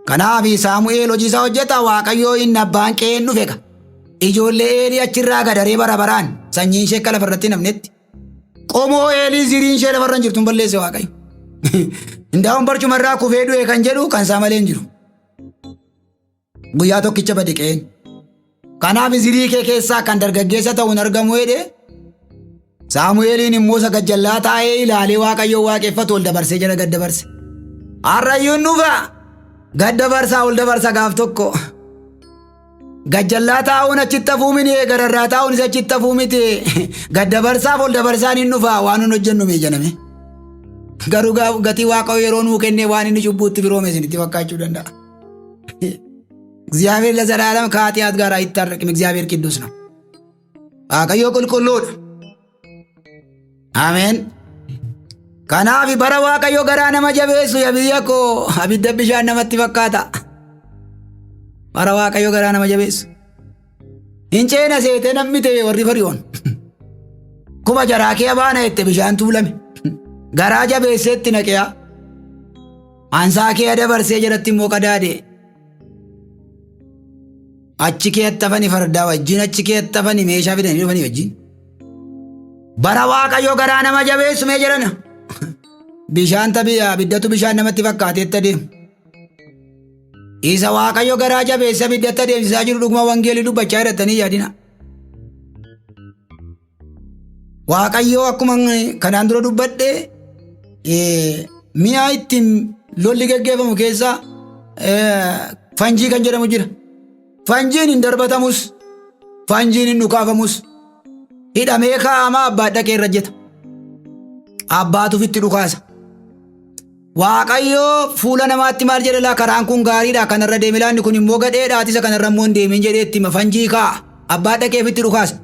Kanaaf Saamu'eel hojii isaa hojjeta Waaqayyo inni abbaan qe'een dhufe ka. Ijoollee Eelii achirraa gadaree bara baraan sanyiin ishee akka lafarratti hin hafnetti. Qomoo Eelii ziriin ishee lafarra hin jirtu hin balleesse Waaqayyo. Indaa'uun barcumarraa kufee du'e kan jedhu kan isaa malee hin jiru. Guyyaa tokkicha bade qe'een. Kanaaf zirii kee keessaa kan dargaggeessa ta'u hin argamu jedhe. Saamu'eeliin immoo isa gajjallaa taa'ee ilaalee Waaqayyoon waaqeffatu ol dabarsee jara gad dabarse. Har'ayyuu hin dhufa. Gad dabarsaa ol dabarsa gaaf tokko. Gajjallaa taa'uun achitti hafuu miti gararraa taa'uun isa achitti hafuu miti. Gad dabarsaaf ol dabarsaan hin dhufa waan nun hojjennu mee jedhame. Garuu gatii Waaqayyo yeroo nuu kennee waan inni cubbuutti firoome isinitti fakkaachuu danda'a. እግዚአብሔር ለዘላለም ከኃጢአት ጋር አይታረቅም። እግዚአብሔር ቅዱስ ነው። Waaqayyo qulqulluudha. Ameen. Kanaaf bara Waaqayyo garaa nama jabeessu yaa biyya koo abidda bishaan namatti fakkaata. Bara Waaqayyo garaa nama jabeessu. Hin ceena seetee namni ta'e warri fari'oon. Kuma jaraa kee baana jette bishaan tuulame. Garaa jabeesseetti naqe'a. Ansaa kee dabarsee jalatti immoo qadaade. Achi kee attafani fardaa wajjin achi kee attafani meeshaa fidanii dhufanii wajjin. Bara Waaqayyo garaa nama jabeessu mee jedhana. Bishaan tabii abiddatu bishaan namatti fakkaateetti adeemu. Isa Waaqayyo garaa jabeessa abiddatti adeemsisaa jiru dhuguma wangeelii dubbachaa jirattanii yaadina. Waaqayyo akkuma kanaan dura dubbadhe mi'a ittiin lolli geggeeffamu keessaa fanjii kan jedhamu jira. Fanjiin hin darbatamus, fanjiin hin dhukaafamus, hidhamee kaa'ama abbaa dhaqee irra jeta. Abbaatu ofitti dhukaasa. Waaqayyo fuula namaatti maal jedhe laa karaan kun gaariidha kanarra deemi laanni kun immoo gadheedha ati isa kanarra immoo hin deemin jedhee itti hima fanjii kaa'a. Abbaa dhaqee ofitti dhukaasa.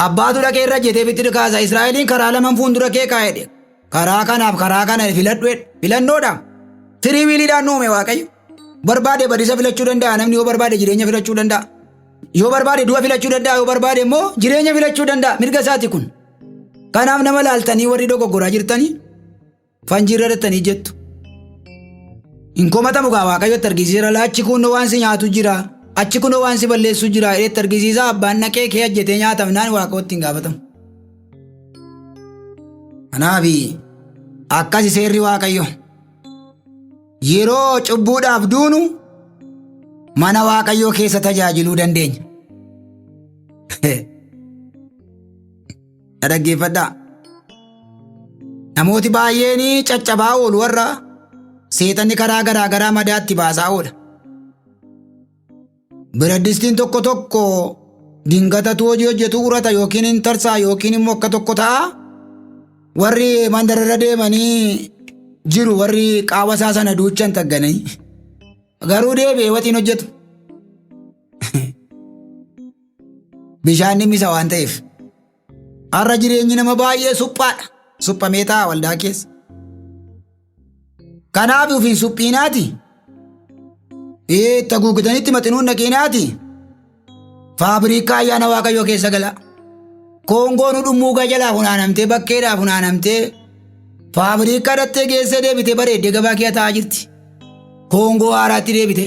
Abbaatu dhaqee irra jetee ofitti dhukaasa. Israa'eliin karaa laman fuuldura kee kaa'edhe. Karaa kanaaf karaa kana filadhu jedhe. Filannoodha. Firii wiiliidhaan nu uume Waaqayyo. Barbaade badiisa filachuu danda'a namni yoo barbaade jireenya filachuu danda'a. Yoo barbaade du'a filachuu danda'a yoo barbaade immoo jireenya filachuu danda'a mirga isaati kun. Kanaaf nama laaltanii warri dogoggoraa jirtanii fanjii irra dhattanii jettu. Hin komatamu gaa Waaqayyotti argisiisa laachi kun waan si nyaatu jira achi kun waan si balleessu jira jedhetti argisiisa abbaan naqee kee ajjetee nyaatamnaan Waaqayyotti hin gaafatamu. Kanaaf akkasi seerri Waaqayyo. Yeroo cubbuudhaaf duunu mana Waaqayyoo keessa tajaajiluu dandeenya. Na dhaggeeffadhaa. Namooti baay'een caccabaa oolu warra seexanni karaa garaa garaa madaatti baasaa oola. Biraddistiin tokko tokko dingatatu hojii hojjetu urata yookiin hin tarsaa yookiin immoo akka tokko ta'a. Warri mandararra deemanii jiru warri qaawwa isaa sana duuchan tagganii. Garuu deebi'ee waxiin hojjetu. Bishaan dhimmisa waan ta'eef. Har'a jireenyi nama baay'ee suphaadha. Suphamee taa'a waldaa keessa. Kanaaf of hin suphiinaati. Itti haguuggatanitti maxinuun dhaqiinaati. Faabiriikaa ayyaana Waaqayyoo keessa galaa. Koongoon dhummuugaa jalaa funaanamtee bakkeedhaa funaanamtee faabiriikaa dhattee geessee deebitee bareeddee gabaa kee taa'aa jirti. Koongoo haaraatti deebite.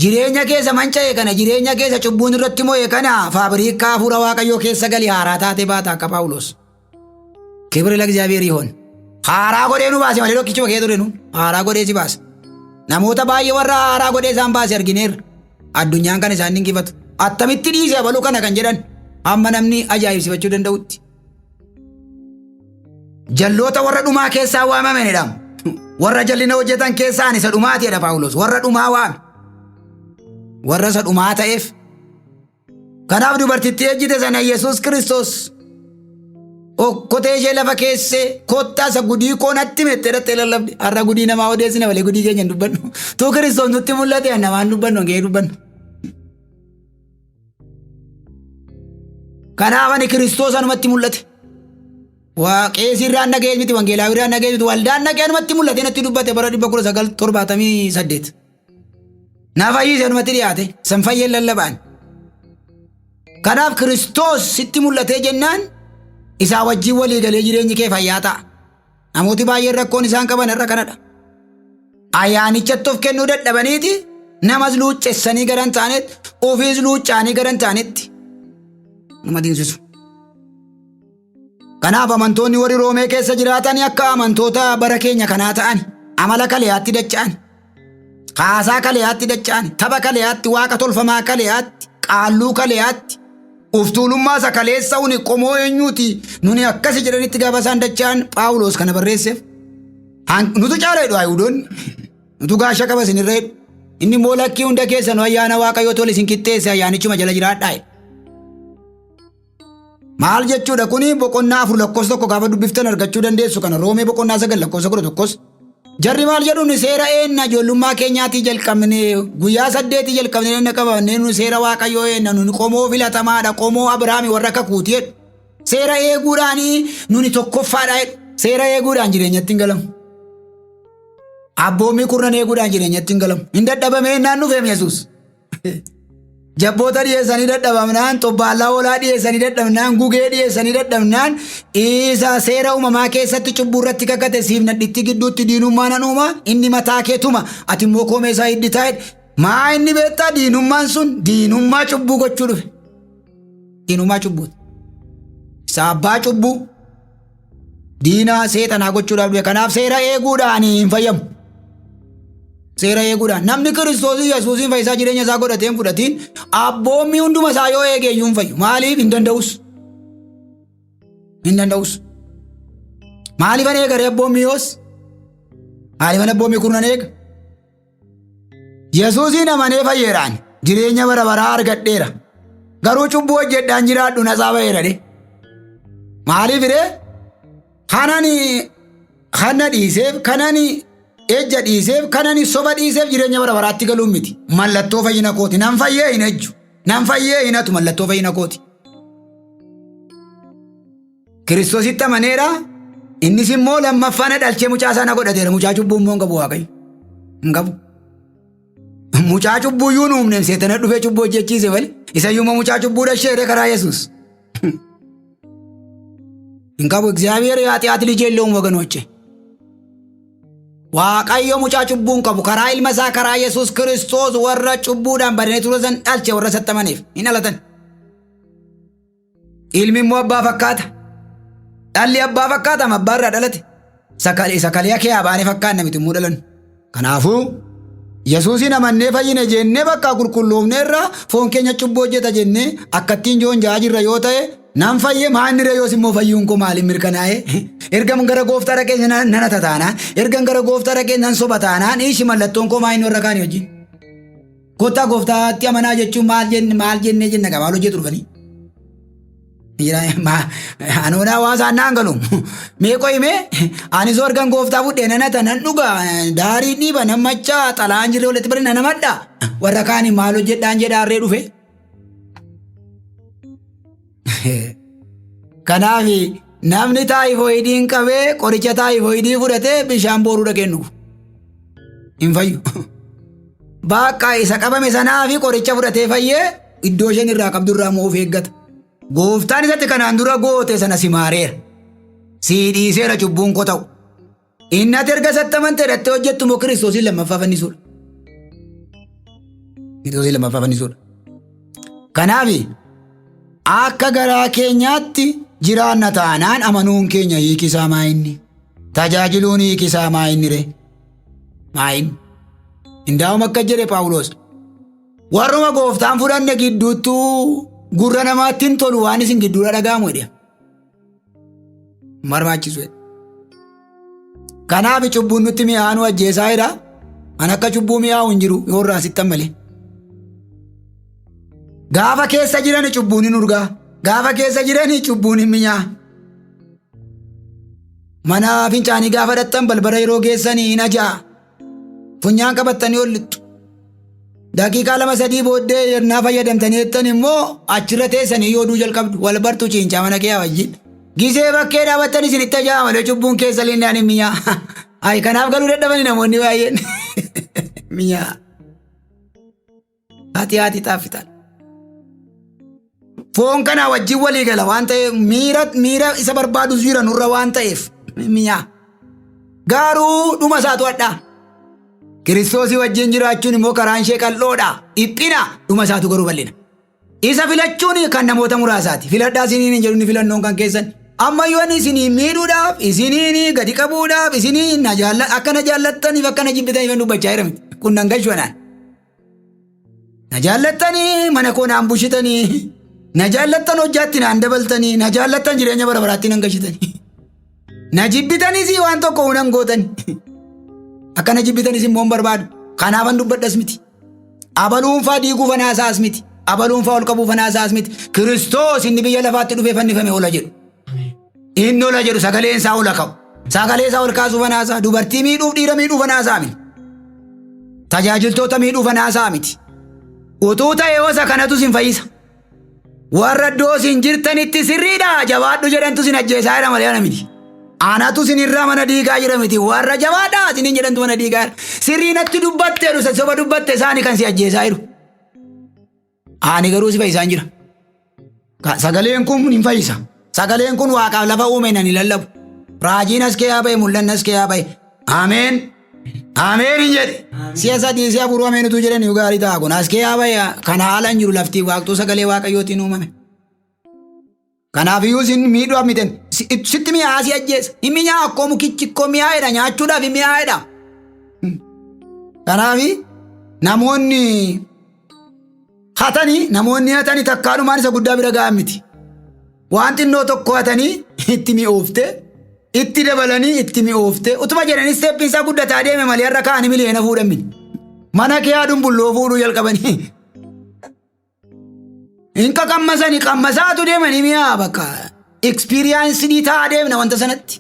Jireenya keessa manca'e kana jireenya keessa cubbuun irratti mo'e kana faabiriikaa hafuura Waaqayyoo keessa gali haaraa taatee baata akka Phaawulos. Kibri la እግዚአብሔር ይሆን. Haaraa godhee nu baase malee dhokkichuma kee ture nu. Haaraa godhee si baase. Namoota baay'ee warra haaraa godhee isaan baase argineerra. Addunyaan kan isaan dinqifatu. Attamitti dhiise abaluu kana kan jedhan hamma namni ajaa'ibsifachuu danda'utti. Jalloota warra dhumaa keessaa waamame jedhama. Warra jallina hojjetan keessaa ani isa dhumaati jedha Phaawulos. Warra dhumaa waame. Warra isa dhumaa ta'eef. Kanaaf dubartittii ejjite sana Yesuus Kiristoos okkotee ishee lafa keessee kottaa isa gudii koo natti himette dhattee lallabde. Har'a gudii namaa odeessina malee gudii keenya hin dubbannu. Tuu Kiristoos nutti mul'ate namaan dubbannu gahee dubbannu. Kanaaf ani Kiristoos anumatti mul'ate. Waaqeessi irraan dhaga'ee miti, wangeelaa irraan dhaga'ee miti, waldaan dhaga'ee anumatti mul'ate natti dubbate bara 1978. Na fayyise anumatti dhiyaate, san fayyeen lallabaan. Kanaaf Kiristoos sitti mul'atee jennaan isaa wajjin walii galee jireenyi kee fayyaa ta'a. Namooti baay'een rakkoon isaan qaban irra kanadha. Ayyaanichatti of kennuu dadhabaniiti namas luuccessanii gara hin taanetti ofiis luuccaanii gara hin taanetti nama dinsisu. Kanaaf amantoonni warri Roomee keessa jiraatan akka amantoota bara keenya kanaa ta'an amala kaleyaatti dacha'an, haasaa kaleyaatti dacha'an, tapha kaleyaatti, waaqa tolfamaa kaleyaatti, qaalluu kaleyaatti, of tuulummaa isa kaleessa uni qomoo eenyuuti nuni akkasi jedhanitti gaafa isaan dacha'an Phaawulos kana barreesseef. Nutu caala jedhu Ayihudoonni. Nutu gaasha qaba isin irra jedhu. Inni immoo lakkii hunda keessanuu ayyaana Waaqayyoo tole isin qixxeesse ayyaanichuma jala jiraadhaa jedhe. Maal jechuudha kuni boqonnaa 4 lakkoofsa 1 gaafa dubbiftan argachuu dandeessu kana Roomee boqonnaa 9 lakkoofsa 11s. Jarri maal jedhu nu seera eenna ijoollummaa keenyaatii jalqabne guyyaa saddeetii jalqabne eenna qabamne nu seera Waaqayyoo eenna nuni qomoo filatamaadha qomoo Abiraami warra kakuuti jedhu. Seera eeguudhaan nuni tokkoffaadha jedhu. Seera eeguudhaan jireenyatti hin galamu. Abboommii kurnan eeguudhaan jireenyatti hin galamu. Hin dadhabame ennaan dhufeem Yesuus. Jabboota dhiyeessanii dadhabamnaan, xobbaallaa hoolaa dhiyeessanii dadhabnaan, gugee dhiyeessanii dadhabnaan, isa seera uumamaa keessatti cubbuu irratti kakate siif nadhitti gidduutti diinummaa nan uuma, inni mataa kee tuma, ati immoo koomee isaa hidditaa jedhe. Maa inni beektaa diinummaan sun diinummaa cubbuu gochuu dhufe. Diinummaa cubbuuti. Isa abbaa cubbuu diina seexanaa gochuudhaaf dhufe. Kanaaf seera eeguudhaan hin fayyamu. Seera eeguudhaan namni Kiristoos Yesuusiin fayyisaa jireenya isaa godhatee hin fudhatiin abboommii hunduma isaa yoo eege iyyuu hin fayyu. Maaliif hin danda'us? Hin danda'us. Maaliifan eega ree abboommii yoos? Maaliifan abboommii kurnan eega? Yesuusiin amanee fayyeeraan jireenya bara baraa argadheera. Garuu cubbuu hojjedhaan jiraadhu natsaa ba'eera de. Maaliif ree? Kanani kana dhiiseef kanani ejja dhiiseef kanani soba dhiiseef jireenya bara baraatti galuun miti. Mallattoo fayyina kooti. Nan fayyee hin ejju. Nan fayyee hin hatu mallattoo fayyina kooti. Kiristoositti amaneera. Innis immoo lammaffaa na dhalchee mucaa isaa na godhateera. Mucaa cubbuu immoo hin qabu Waaqayyo. Hin qabu. Mucaa cubbuu iyyuu hin uumne seetana dhufee cubbuu hojjechiise malee. Isa iyyuu immoo mucaa cubbuu dhasheere karaa Yesuus. Hin qabu እግዚአብሔር የኃጢአት ልጅ የለውም ወገኖቼ። Waaqayyo mucaa cubbuu hin qabu karaa ilma isaa karaa Yesuus Kiristoos warra cubbuudhaan badanii turan san dhalche warra isatti amaneef hin dhalatan. Ilmi immoo abbaa fakkaata. Dhalli abbaa fakkaata amma abbaa irraa dhalate. Isa kalee kee abaanee fakkaanna miti immoo dhalan. Kanaafuu Yesuusiin amannee fayyine jennee bakka qulqulloofne irraa foon keenya cubbuu hojjeta jennee akkattiin joonjaa jirra yoo ta'e nan fayye maanni ree yoos immoo fayyuun koo maaliin mirkanaa'e ergan gara gooftaa dhaqee nan hata taanaan ergan gara gooftaa dhaqee nan soba taanaan ishi mallattoon koo maa inni warra kaanii wajjin. Kottaa gooftaatti amanaa jechuun maal jenne maal jennee jenna gaa maal hojjetu dhufanii. Anoonaa hawaasaan naan galu. Mee qoyimee ani soo argan gooftaa fudhee nan hata nan dhuga daarii dhiiba nan machaa xalaan jirre walitti bari nan hamadha. Warra kaanii maal hojjedhaan jedhaa harree dhufe. Kanaaf namni taayifoyidiin qabee qoricha taayifoyidii fudhatee bishaan booruu dhaqee hin dhugu. Hin fayyu. Bakka isa qabame sanaa fi qoricha fudhatee fayyee iddoo isheen irraa qabdu irraa immoo of eeggata. Gooftaan isatti kanaan dura goote sana si maareera. Sii dhiiseera cubbuun koo ta'u. Inni ati erga isatti amantee dhattee hojjettu immoo Kiristoosiin lammaffaa fannisuudha. Kiristoosiin lammaffaa fannisuudha. Kanaaf akka garaa keenyaatti jiraanna taanaan amanuun keenya hiikisaa maa inni? Tajaajiluun hiikisaa maa inni ree? Maa inni? Indaa'uma akka jedhe Phaawulos. Warruma gooftaan fudhanne gidduuttuu gurra namaatti hin tolu waan isin gidduudha dhaga'amu jedhe. Barbaachisu jedhe. Kanaaf cubbuun nutti mi'aanuu ajjeesaa jira. An akka cubbuu mi'aawu hin jiru yoo irraa sittan malee. Gaafa keessa jiran cubbuun hin urgaa. Gaafa keessa jiran cubbuun hin minyaa. Mana fincaanii gaafa dhattan balbala yeroo geessanii hin ajaa'a. Funyaan qabattanii ol lixxu. Daqiiqaa lama sadii booddee yennaa fayyadamtanii jettan immoo achirra teessanii yooduu jalqabdu wal bartu ciincaa mana kee wajjin. Gisee bakkee dhaabattan isinitti ajaa'a malee cubbuun keessa linnaan hin minyaa. Ay kanaaf galuu dadhabani namoonni baay'een. Minyaa. Haati haati xaaffitaan. Foon kana wajjin walii gala waan ta'eef miira miira isa barbaadus jira nurra waan ta'eef mi'aa. Garuu dhuma isaatu hadhaa. Kiristoosii wajjin jiraachuun immoo karaan ishee qal'oodha. Dhiphina dhuma isaatu garuu bal'ina. Isa filachuun kan namoota muraasaati. Filadhaa isiniin hin jedhu inni filannoon kan keessan. Ammayyuu ani isinii miidhuudhaaf, isiniin gadi qabuudhaaf, isiniin na jaalla akka na jaallattaniif akka na jibbitaniif dubbachaa jira miti. Kun nan galchu anaan. Na jaallattanii mana koo naan bushitanii na jaallattan hojjaatti naan dabaltanii na jaallattan jireenya bara baraatti nan gashitanii na jibbitanis waan tokko nan gootani akka na jibbitanis immoo hin barbaadu kanaafan dubbadhas miti abaluunfaa diiguu fanaasaas miti abaluunfaa ol qabuu fanaasaas miti Kiristoos inni biyya lafaatti dhufee fannifame ola jedhu inni ola jedhu sagaleen isaa ola ka'u sagalee isaa ol kaasuu fanaasaa dubartii miidhuuf dhiira miidhuu fanaasaa miti Tajaajiltoota miidhuu fanaasaa miti. Utuu ta'e hosa kanatu sin fayyisa. Warra iddoo isin jirtanitti sirriidha jabaadhu jedhantu sin ajjeesaa jira malee ana miti. Anatu sin irraa mana diigaa jira miti. Warra jabaadha isiniin jedhantu mana diigaa jira. Sirrii natti dubbatte jedhu soba dubbatte isaani kan si ajjeesaa jiru. Ani garuu si fayyisaan jira. Sagaleen kun hin fayyisa. Sagaleen kun waaqaaf lafa uume nan hin lallabu. Raajiin as keessaa ba'e mul'anni as keessaa ba'e. Ameen. Ameen hin jedhe. Si'a sadii si'a afur ameen utuu jedhanii gaarii ta'a kun as keessaa ba'e kana haala hin jiru lafti waaqtuu sagalee waaqayyootiin uumame. Kanaaf iyyuu isin miidhuudhaaf miten sitti mi'aa si ajjeesa. Hin mi'aa akkoo mukichi akkoo mi'aa'edha nyaachuudhaaf hin mi'aa'edha. Kanaaf namoonni hatanii namoonni hatanii takkaadhumaan isa guddaa bira ga'an miti. Waan xinnoo tokko hatanii itti mi'oofte itti dabalanii itti mi'oofte utuma jedhanii isteeppiin isaa guddataa deeme malee har'a ka'anii miliyoona fuudhan miti. Mana kee aduun bulloo fuudhuu jalqabanii. Hin qaqammasani qammasaatu deemanii mi'aa bakka ekspiriyaansidii ta'aa deemna wanta sanatti.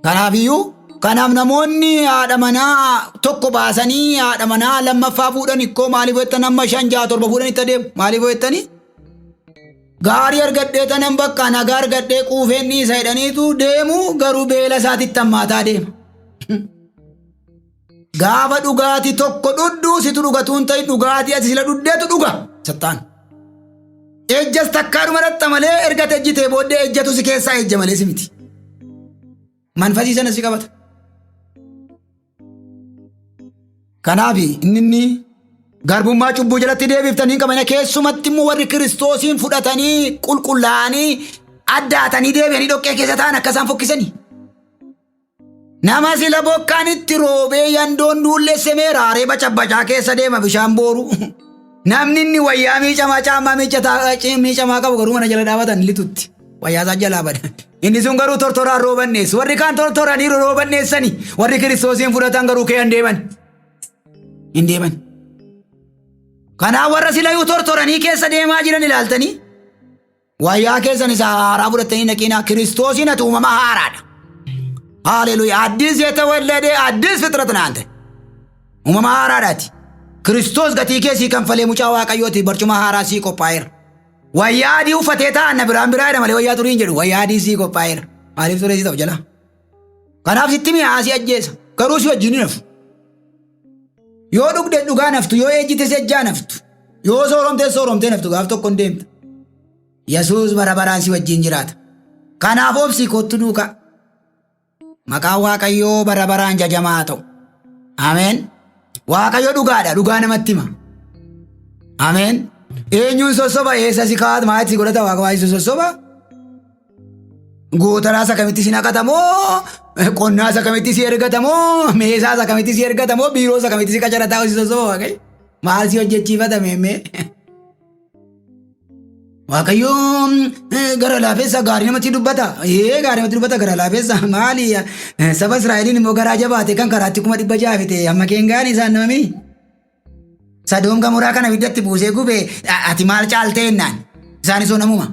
Kanaafiyyuu kanaaf namoonni haadha manaa tokko baasanii haadha manaa lammaffaa fuudhan ikkoo maaliif jettan amma 5 6 7 fuudhan itti adeemu maaliif jettanii gaarii argadhee tanan bakka nagaa argadhee quufeen dhiisa jedhaniitu deemu garuu beela isaatitti hammaataa deema. Gaafa dhugaatii tokko dhudhu situ dhugatu hin ta'in dhugaatii ati sila dhuddeetu dhuga sattaan. Ejjas takkaadhuma dhatta malee erga ati ejjitee booddee ejjatu si keessaa ejja malee si miti. Manfasii sana si qabata. Kanaaf inni inni garbummaa cubbuu jalatti deebiftanii hin qabne keessumatti immoo warri kiristoosiin fudhatanii qulqullaa'anii addaatanii deebi'anii dhoqqee keessa ta'an akka isaan fokkisanii. Nama sila bokkaan itti roobee yandoon duullessemee raaree bacabbacaa keessa deema bishaan booru. Namni inni wayyaa miicamaa caammaa miicamaa qabu garuu mana jala dhaabatan lixutti. Wayyaa isaa jalaa bada. Inni sun garuu tortoraan roobanneessu. Warri kaan tortoranii roobanneessani. Warri kiristoosiin fudhatan garuu kee hin deeman. Hin deeman. Kanaaf warra silayuu tortoranii keessa deemaa jiran ilaaltanii. Wayyaa keessan isa haaraa fudhattanii naqiinaa Kiristoosiin ati uumama haaraadha. Haleluuyaa. አዲስ የተወለደ አዲስ ፍጥረት ነህ አንተ. Uumama haaraadhaati. Kiristoos gatii kee sii kanfalee mucaa Waaqayyooti barcuma haaraa sii qophaa'eera. Wayyaa adii uffatee taa'an na biraan biraa jedha malee wayyaa xurii hin jedhu. Wayyaa adii sii qophaa'eera. Maaliif turee si ta'u jala? Kanaaf sitti mi'aa si ajjeesa. Garuu si wajjin hin hafu. Yoo dhugde dhugaa naftu, yoo ejjite ejjaa naftu, yoo sooromte sooromtee naftu gaaf tokko hin deemta. Yesuus bara baraan si wajjin jiraata. Kanaaf obsi kottu duukaa. Maqaan Waaqayyoo bara baraan jajamaa ta'u. Ameen. Waaqayyo dhugaadha, dhugaa namatti hima. Ameen. Eenyuun sossoba eessa si kaa'at maalitti si godhata waaqa maalitti si sossoba? Gootaraas akkamitti si naqatamoo? Qonnaas akkamitti si ergatamoo? Meesaas akkamitti si ergatamoo? Biiroos akkamitti si qacarataa si sossoba Waaqayyo? Maal si hojjechiifata meemmee? Waaqayyo gara laafessa gaarii namatti dubbata. Ee gaarii namatti dubbata gara laafessa maali saba Israa'eliin immoo garaa jabaate kan karaatti 600,000 fite amma keengaan isaan nama mini. Sadoom Gamoraa kana ibiddatti buusee gube ati maal caaltee jennaan isaanis namuma.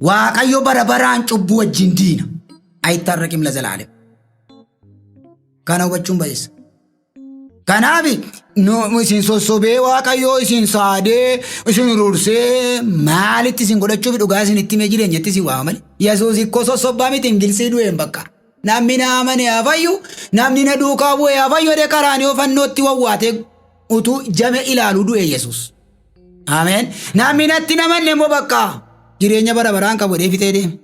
Waaqayyo bara baraan cubbuu wajjin diina. አይታረቅም ለዘላለም. Kana hubachuun bayeessa. Kanaaf isin sossobee Waaqayyoo isin saadee isin urursee maalitti isin godhachuuf dhugaa isin itti himee jireenyatti isin waama malee. Yesuus ikkoo sossobbaa miti ingilsii du'een bakka. Namni na amane haa fayyu, namni na duukaa bu'e haa fayyu jedhee karaanii fannootti wawwaatee utuu jame ilaaluu du'e Yesuus. Ameen. Namni natti namanne immoo bakka jireenya bara baraan qabu jedhee fixee deema.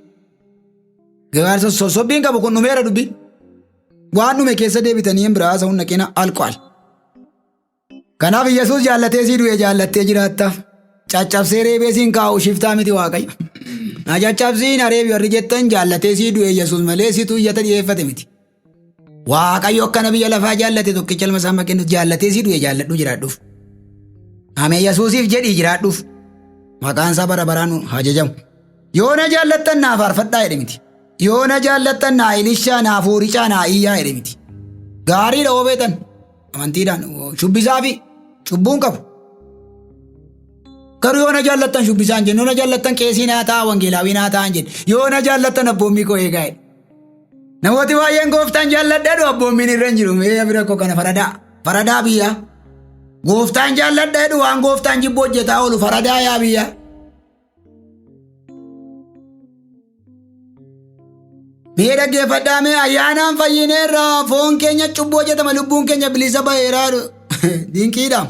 Gabaarsa sossobbiin qabu kun dhumeera dubbi. Waan dhume keessa deebitanii hin biraa haasa'uun naqina alqoal. Kanaaf Yesuus jaallatee sii du'e jaallattee jiraatta. Caccabsee reebee siin kaa'u shiftaa miti Waaqayyo. Na caccabsiin areebi warri jettan jaallatee sii du'e Yesuus malee situ iyyata dhiyeeffate miti. Waaqayyo akkana biyya lafaa jaallate tokkicha ilma isaa kennu jaallatee sii du'e jaalladhu jiraadhuuf. Ameen Yesuusiif jedhii jiraadhuuf. Maqaan isaa bara baraan haa jajamu. Yoo na jaallattan naa faarfadhaa jedhe miti. Yoo na jaallattan naa ilishaa naa fuuricaa naa iyyaa jedhe miti. Gaariidha oo beetan amantiidhaan shubbisaa fi cubbuun qabu. Garuu yoo na jaallattan shubbisaan jennu, yoo na jaallattan qeesii naa ta'a, wangeelaawii naa ta'an jedhe, yoo na jaallattan abboommii koo eegaa jedhe. Namooti baay'een gooftaan jaalladha abboommiin irra hin jiru. Mee bira koo kana faradaa. Faradaa biyya. Gooftaan jaalladha jedhu waan gooftaan jibbu hojjetaa oolu faradaa yaa biyya. Mee dhaggeeffadhaa mee ayyaanaan fayyineerra foon keenya cubbuu hojjetama lubbuun keenya bilisa ba'eera dinqiidha.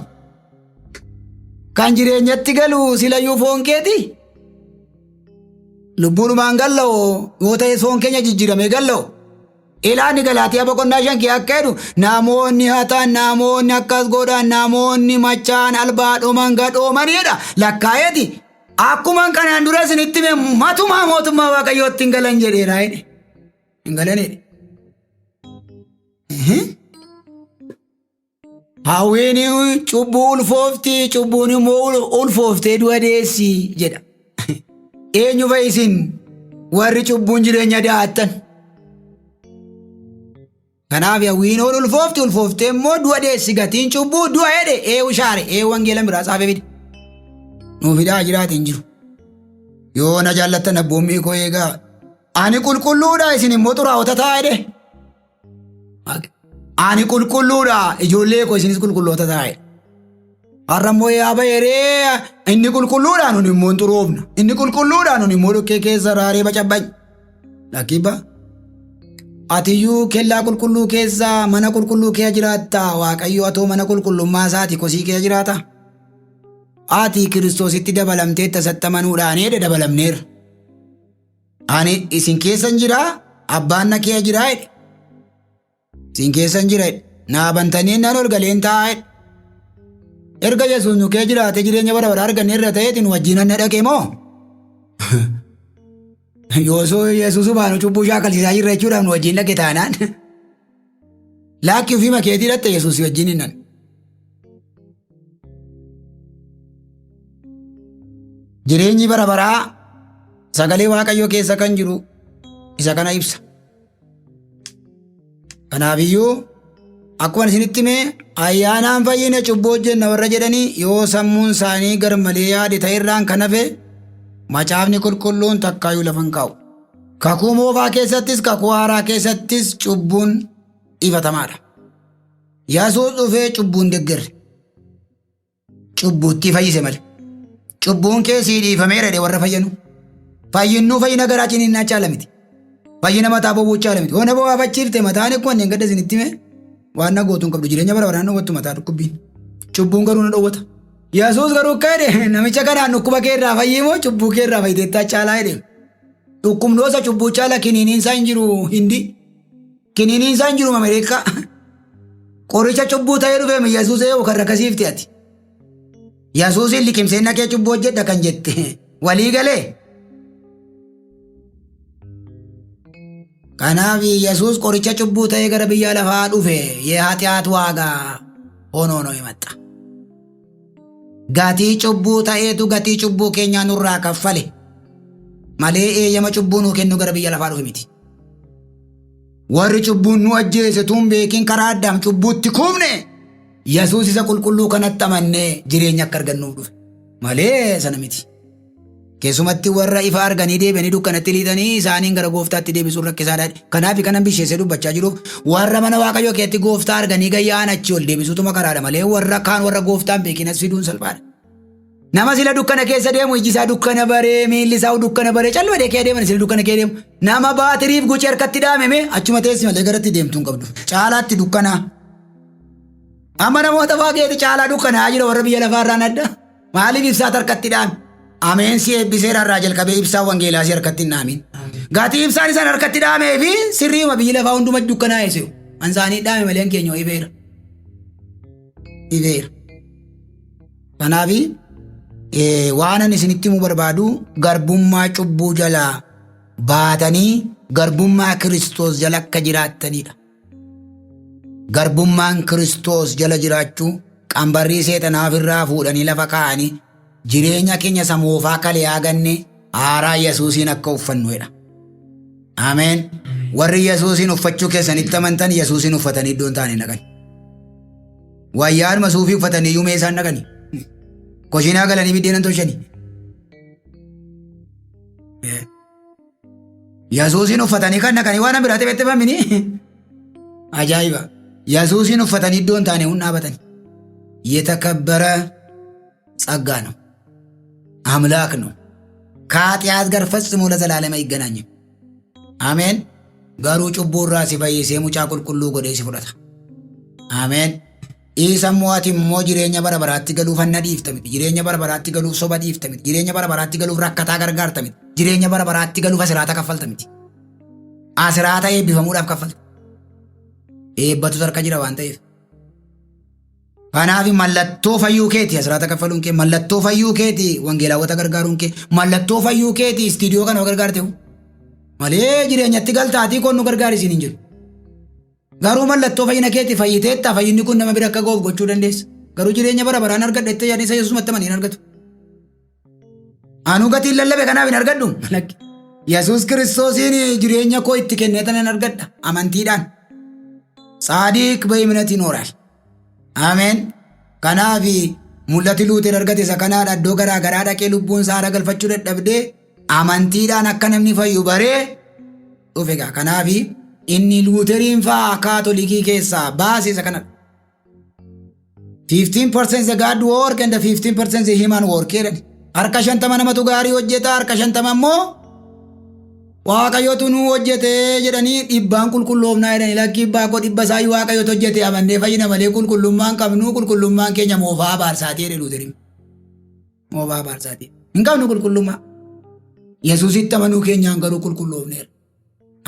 Kan jireenyatti galu silayyuu foon keeti. Lubbuudhumaan galla'oo yoo ta'e foon keenya jijjiiramee galla'o. Ilaani Galaatiyaa boqonnaa 5 kee akka jedhu namoonni hatan, namoonni akkas godhan, namoonni machaan albaadhoman gadhooman jedha lakkaa'eeti. Akkuma kanaan dura isinitti hime matumaa mootummaa Waaqayyootti hin galan jedheera jedhe. Hin galan jedhe. Hawwiin cubbuu ulfoofti, cubbuun immoo ulfooftee du'a deessi jedha. Eenyu fa'i isin warri cubbuun jireenya da'attan? Kanaaf hawwiin ol ulfoofti, ulfooftee immoo du'a deessi gatiin cubbuu du'a jedhe eewu shaare eewu wangeela biraa tsaafee fide. Nuu fidaa jiraate hin jiru. Yoo na jaallattan abboommii koo eegaa. Ani qulqulluudha isin immoo xuraa'ota ta'aa jedhe. Ani qulqulluudha ijoollee koo isinis qulqulloota ta'aa. Har'a immoo yaa ba'eeree inni qulqulluudha nun immoo hin xuroofna. Inni qulqulluudha nun immoo dhoqqee keessa raaree bacabbany. Lakkiibba. Atiyyuu kellaa qulqulluu keessa mana qulqulluu kee jiraatta Waaqayyo atoo mana qulqullummaa isaati kosii kee jiraata. Ati Kiristoositti dabalamtee tasatti amanuudhaan jedhe dabalamneerra. Ani isin keessan jira, abbaan na kee jira jedhe. Isin keessan jira jedhe. Naa bantanii naan ol galeen taa'aa jedhe. Erga Yesuus nu kee jiraate jireenya bara bara arganne irra ta'eeti nu wajjin na dhaqe moo? Yoosoo Yesuusumaa nu cubbuu shaakalsiisaa jirra jechuudhaaf nu wajjin dhaqe taanaan. Laakki ofii makeetii dhatte Yesuus si wajjin hin Jireenyi bara baraa sagalee Waaqayyoo keessa kan jiru isa kana ibsa. Kanaafiyyuu Akkuma isinitti hime ayyaanaan fayyine cubbuu hojjenna warra jedhanii yoo sammuun isaanii garmalee yaade ta'erraan kan hafe macaafni qulqulluun takkaayyuu lafa hin kaa'u. Kakuu moofaa keessattis kakuu haaraa keessattis cubbuun ifatamaadha. Yesuus dhufee cubbuun deggerre. Cubbuuttii fayyise malee. Cubbuun kee sii dhiifameera jedhee warra fayyanu. Fayyinnuu fayyina garaa ciniinnaa caala miti. Fayyina mataa bowwuu caala miti. Hona bowwaafachiifte mataan akkuma inni gadda isinitti hime waan na gootu hin qabdu jireenya bara baraan dhowwattu mataa dhukkubbiin. Cubbuun garuu na dhowwata. Yesuus garuu akka jedhe namicha kanaan dhukkuba kee irraa fayyii moo cubbuu kee irraa fayyiteettaa caalaa jedhe. Dhukkubnoosa cubbuu caala kiniiniin isaa hin jiru hindi. Kiniiniin isaa hin jiru Ameerikaa. Qoricha cubbuu ta'ee dhufeem Yesuus eewu kan rakkasiifte ati. Yesuusiin liqimsee naqee cubbuu hojjedha kan jette walii galee. Kanaaf Yesuus qoricha cubbuu ta'ee gara biyya lafaa dhufe የኃጢአት ዋጋ ሆኖ ነው የመጣ። Gatii cubbuu ta'eetu gatii cubbuu keenyaa nurraa kaffale malee eeyyama cubbuu nuu kennu gara biyya lafaa dhufe miti. Warri cubbuun nu ajjeese tuun beekin karaa addaam cubbuutti kuufne Yesuus isa qulqulluu kanatti amannee jireenya akka argannuuf dhufe malee sana miti. Keessumatti warra ifa arganii deebi'anii dukkanatti liixanii isaaniin gara gooftaatti deebisuun rakkisaadha. Kanaaf kanan bisheessee dubbachaa jiruuf warra mana Waaqayyoo keessatti gooftaa arganii gayyaan achi ol deebisuutuma karaadha malee warra kaan warra gooftaan beekin as fiduun salphaadha. Nama sila dukkana keessa deemu iji isaa dukkana baree miilli isaa dukkana baree calluma deekee adeeman sila dukkana kee deemu. Nama baatiriif gucee harkatti dhaameme achuma teessi malee garatti deemtuu hin qabdu. Caalaatti dukkanaa. Amma namoota faageeti caalaa dukkanaa jira warra biyya lafaa irraan adda. Maaliif ibsaat harkatti dhaame? Ameen si eebbiseera irraa jalqabee ibsaa wangeelaa si harkatti hin dhaamin. Gatii ibsaan isaan harkatti dhaamee fi sirriima biyyi lafaa hunduma dukkanaa eessisu. Ansaanii dhaame malee an keenya ifeera. Ifeera. Kanaaf waan ani isinitti himuu barbaadu garbummaa cubbuu jalaa baatanii garbummaa Kiristoos jala akka jiraattanidha. Garbummaan Kiristoos jala jiraachuu qambarrii seexanaa ofirraa fuudhanii lafa kaa'anii jireenya keenya isa moofaa kalee ganne haaraa Yesuusiin akka uffannuudha. Ameen. Warri Yesuusiin uffachuu keessanitti amantan Yesuusiin uffatanii iddoon taane dhaqan. Wayyaanuma suufii uffatanii iyyuu meeshaan dhaqani. Koshinaa galanii biddeena tolchani. Yesuusiin uffatanii kan dhaqanii waan biraa ta'e famini. Ajaa'iba! Yesuusiin uffatanii iddoon taane hun dhaabatan. የተከበረ ጸጋ ነው፣ አምላክ ነው። ከኃጢአት ጋር ፈጽሞ ለዘላለም አይገናኝም። አሜን። Garuu cubbuu irraa si fayyisee mucaa qulqulluu godhee si fudhata. Ameen. Isa immoo ati immoo jireenya bara baraatti galuuf hanna dhiifta miti. Jireenya bara baraatti galuuf soba dhiifta miti. Jireenya bara baraatti galuuf rakkataa gargaarta miti. Jireenya bara baraatti galuuf asiraata kaffalta miti. Asiraata eebbifamuudhaaf kaffalta. Eebbatu harka jira waan ta'eef. Kanaaf mallattoo fayyuu keeti asiraata kaffaluun kee, mallattoo fayyuu keeti wangeelaawwata gargaaruun kee, mallattoo fayyuu keeti istiidiyoo kana gargaarte malee jireenyatti galtaatii kon nu gargaarisiin hin jiru. Garuu mallattoo fayyina keeti fayyiteetta fayyinni kun nama bira akka ga'uuf gochuu dandeessa. Garuu jireenya bara baraan argadha jettee yaadni isa Yesuusumatti amanii hin argatu. Anuu gatiin lallabe kanaaf hin argadhu. Yesuus Kiristoosiin jireenya koo itti kennee tanan argadha amantiidhaan. ጻድቅ በእምነት ይኖራል። Ameen. Kanaaf mul'ati Luuter argate isa kanaadha. Iddoo garaa garaa dhaqee lubbuun isaa haara galfachuu dadhabdee amantiidhaan akka namni fayyu baree dhufe gaa. Kanaaf inni Luuteriin fa'aa Kaatolikii keessaa baase isa kanadha. 15% the God work and the 15% the human work jedhan. Harka 50 namatu gaarii hojjeta, harka 50 immoo Waaqayyotu nu hojjete jedhanii dhibbaan qulqulloofnaa jedhanii lakkii baakoo dhibba isaayyuu Waaqayyotu hojjete amannee fayyina malee qulqullummaan qabnu qulqullummaan keenya moofaa abaarsaati jedhe Luuteriin. Moofaa abaarsaati. Hin qabnu qulqullummaa. Yesuusitti amanuu keenyaan garuu qulqulloofneera.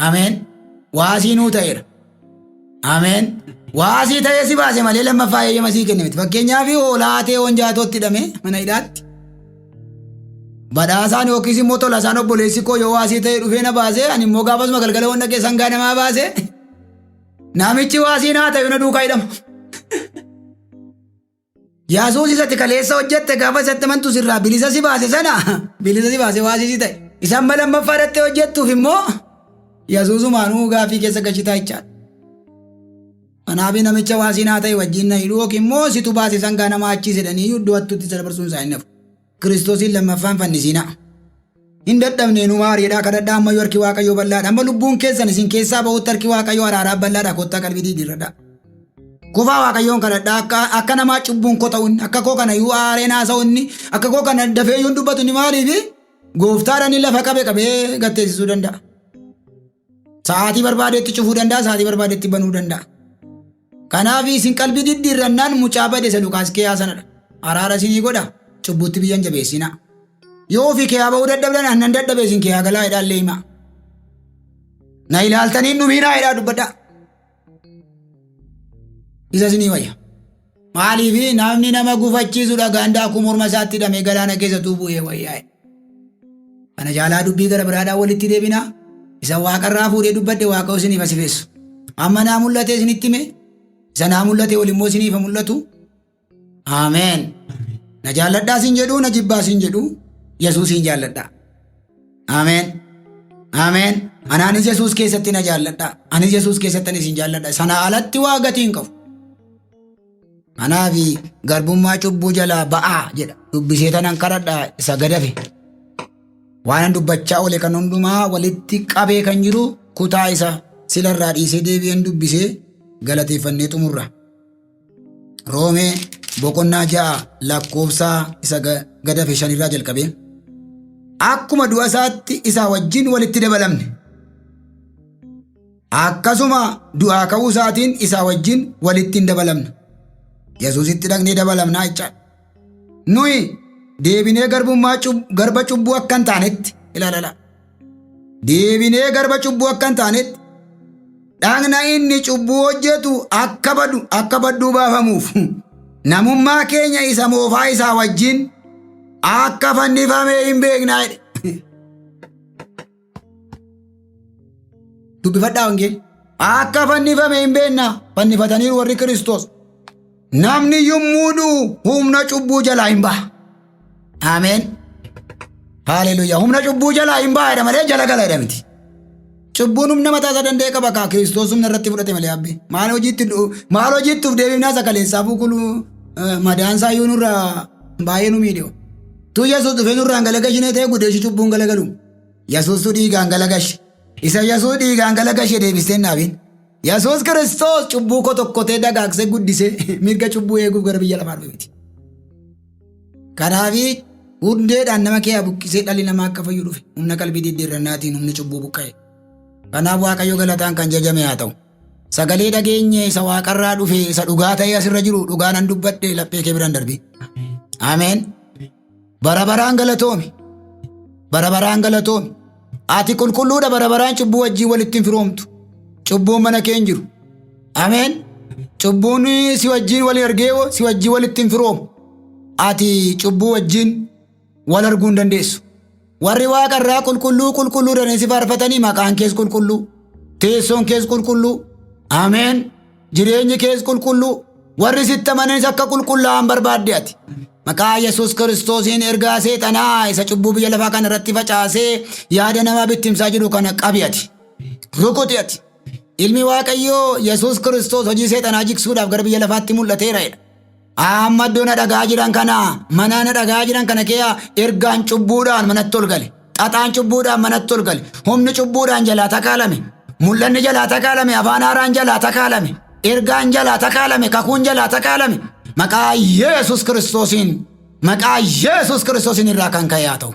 Ameen. Waasii nuu ta'eera. Ameen. Waasii ta'ee si baase malee lammaffaa eeyyama sii kenne miti. Fakkeenyaaf hoolaa hatee honjaatootti hidhame mana hidhaatti. Badhaasaan yookiis immoo tolasaan obboleessi koo yoo waasii ta'ee dhufee na baase ani immoo gaafasuma galgala wanta keessan gaa namaa baase namichi waasii naa ta'e na duukaa hidhama. Yesuus isatti kaleessa hojjette gaafa isatti amantu sirraa bilisa si baase sana bilisa si baase waasii si ta'e. Isa amma lammaffaa dhattee hojjettuuf immoo Yesuusumaanuu gaaffii keessa gashitaa jechaadha. Kanaaf namicha waasii naa ta'e wajjin na hidhuu yookiin immoo situ baase sangaa nama achiis jedhanii iddoo hattuutti isa dabarsuun isaa hin hafu. Kiristoosiin lammaffaan fannisiinaa. Hin dadhabne nu maariidha kadhadhaa ammayyuu harki Waaqayyoo bal'aadha. Amma lubbuun keessan isin keessaa bahutti harki Waaqayyoo araaraa bal'aadha kottaa qalbii diddiirradhaa. Kufaa Waaqayyoon kadhadhaa akka akka namaa cubbuun koo ta'u inni akka koo kana yuu aareen haasa'u inni akka koo kana dafee yuun dubbatu inni maaliifi gooftaadhaan inni lafa qabe qabee gatteessisuu danda'a. Sa'aatii barbaadetti cufuu danda'a, sa'aatii barbaadetti banuu danda'a. Kanaaf isin qalbii diddiirrannaan mucaa bade isa Luqaas keeyaa sanadha. Araara isinii godha, cubbuutti biyyan jabeessina. Yoo ofii keeyaa ba'uu dadhabdan annan dadhabe isin keeyaa galaa jedhaa illee himaa. Na ilaaltanii hin dhumiinaa jedhaa dubbadhaa. Isa isinii wayya. Maaliif namni nama gufachiisu dhagaan daakuu morma isaatti hidhamee galaana keessa tuu bu'ee wayyaa. Kana caalaa dubbii gara biraadhaan walitti deebina. Isa waaqarraa fuudhee dubbadhe waaqa isiniif asifeessu. Amma naa mul'ate isinitti hime. Isa naa mul'ate ol immoo isiniif haa mul'atu. Ameen. Na jaalladhaa sin jedhu na jibbaa sin jedhu Yesuusiin jaalladhaa. Ameen. Ameen. Anaanis Yesuus keessatti na jaalladhaa. Anis Yesuus keessatti isin jaalladha. Sana alatti waa gatii hin qabu. Kanaaf garbummaa cubbuu jalaa ba'aa jedha. Dubbisee tanan kadhadha isa gadafe. Waanan dubbachaa oole kan hundumaa walitti qabee kan jiru kutaa isa silarraa dhiisee deebi'een dubbisee galateeffannee xumurra. Roomee boqonnaa 6 lakkoofsa isa gadafe 5 irraa jalqabee. Akkuma du'a isaatti isaa wajjin walitti dabalamne. Akkasuma du'aa ka'uu isaatiin isaa wajjin walitti hin dabalamna. Yesuusitti dhaqnee dabalamnaa jechaadha. Nuyi deebinee garbummaa garba cubbuu akka hin taanetti ilaalala. Deebinee garba cubbuu akka hin taanetti dhaqna inni cubbuu hojjetu akka badu akka badduu baafamuuf namummaa keenya isa moofaa isaa wajjin akka fannifame hin beeknaa jedhe. Dubbifadhaa wangeela. Akka fannifame hin beekna. Fannifataniiru warri Kiristoos. Namni yommuu du'u humna cubbuu jalaa hin baha. Ameen. Haaleluyyaa. Humna cubbuu jalaa hin baha jedha malee jala gala jedha miti. Cubbuun humna mataa isaa danda'e qaba kaa Kiristoos humna irratti fudhate malee abbe. Maal hojiitti maal hojiitti uf deebifnaa sakaleessaa fuukulu madaan isaa iyyuu nurraa baay'ee nu miidhe. Tu Yesuus dhufee nurraan galagashinee ta'e gudeeshi cubbuun galagalu. Yesuustu dhiigaan galagashe. Isa Yesuus dhiigaan galagashe deebistee hin dhaabin. Yesuus Kiristoos cubbuu koo tokkotee dagaagsee guddisee mirga cubbuu eeguuf gara biyya lafaa dhufe miti. Kanaafi hundeedhaan nama kee buqqisee dhalli namaa akka fayyu dhufe humna qalbii diddiirrannaatiin humni cubbuu buqqa'e. Kanaaf Waaqayyo galataan kan jajame haa ta'u. Sagalee dhageenye isa waaqarraa dhufe isa dhugaa ta'ee asirra jiru dhugaa nan dubbadhe laphee kee biraan darbi. Ameen. Bara baraan galatoomi. Bara baraan galatoomi. Ati qulqulluudha bara baraan cubbuu wajjin walitti hin firoomtu. Cubbuun mana kee hin jiru. Ameen. Cubbuun si wajjin wal argee si wajjin walitti hin firoomu. Ati cubbuu wajjin wal arguu hin dandeessu. Warri waaqa irraa qulqulluu qulqulluu jedhanii si faarfatanii maqaan kees qulqulluu, teessoon kees qulqulluu, ameen, jireenyi kees qulqulluu, warri sitti amananis akka qulqullaa'an barbaadde ati. Maqaa Yesuus Kiristoosiin ergaa seexanaa isa cubbuu biyya lafaa kana irratti facaasee yaada namaa bittimsaa jiru kana qabi ati. Rukuti ati. Ilmi Waaqayyoo Yesuus Kiristoos hojii seexanaa jigsuudhaaf gara biyya lafaatti mul'ateera jedha. Amma iddoo na dhagaa jiran kana mana na dhagaa jiran kana kee ergaan cubbuudhaan manatti ol gale. Xaxaan cubbuudhaan manatti ol gale. Humni cubbuudhaan jalaa takaalame. Mul'anni jalaa takaalame. Afaan haaraan jalaa takaalame. Ergaan jalaa takaalame. Kakuun jalaa takaalame. Maqaa Yesuus Kiristoosiin maqaa Yesuus Kiristoosiin irraa kan ka'e haa ta'u.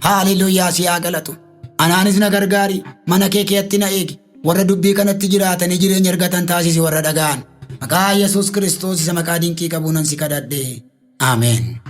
Haaleluyyaa si haa galatu. Anaanis na gargaari, mana kee keetti na eegi. Warra dubbii kanatti jiraatanii jireenya argatan taasisi warra dhaga'an. Maqaa Yesuus Kiristoos isa maqaa dinqii qabuunan si kadhadhe. Ameen.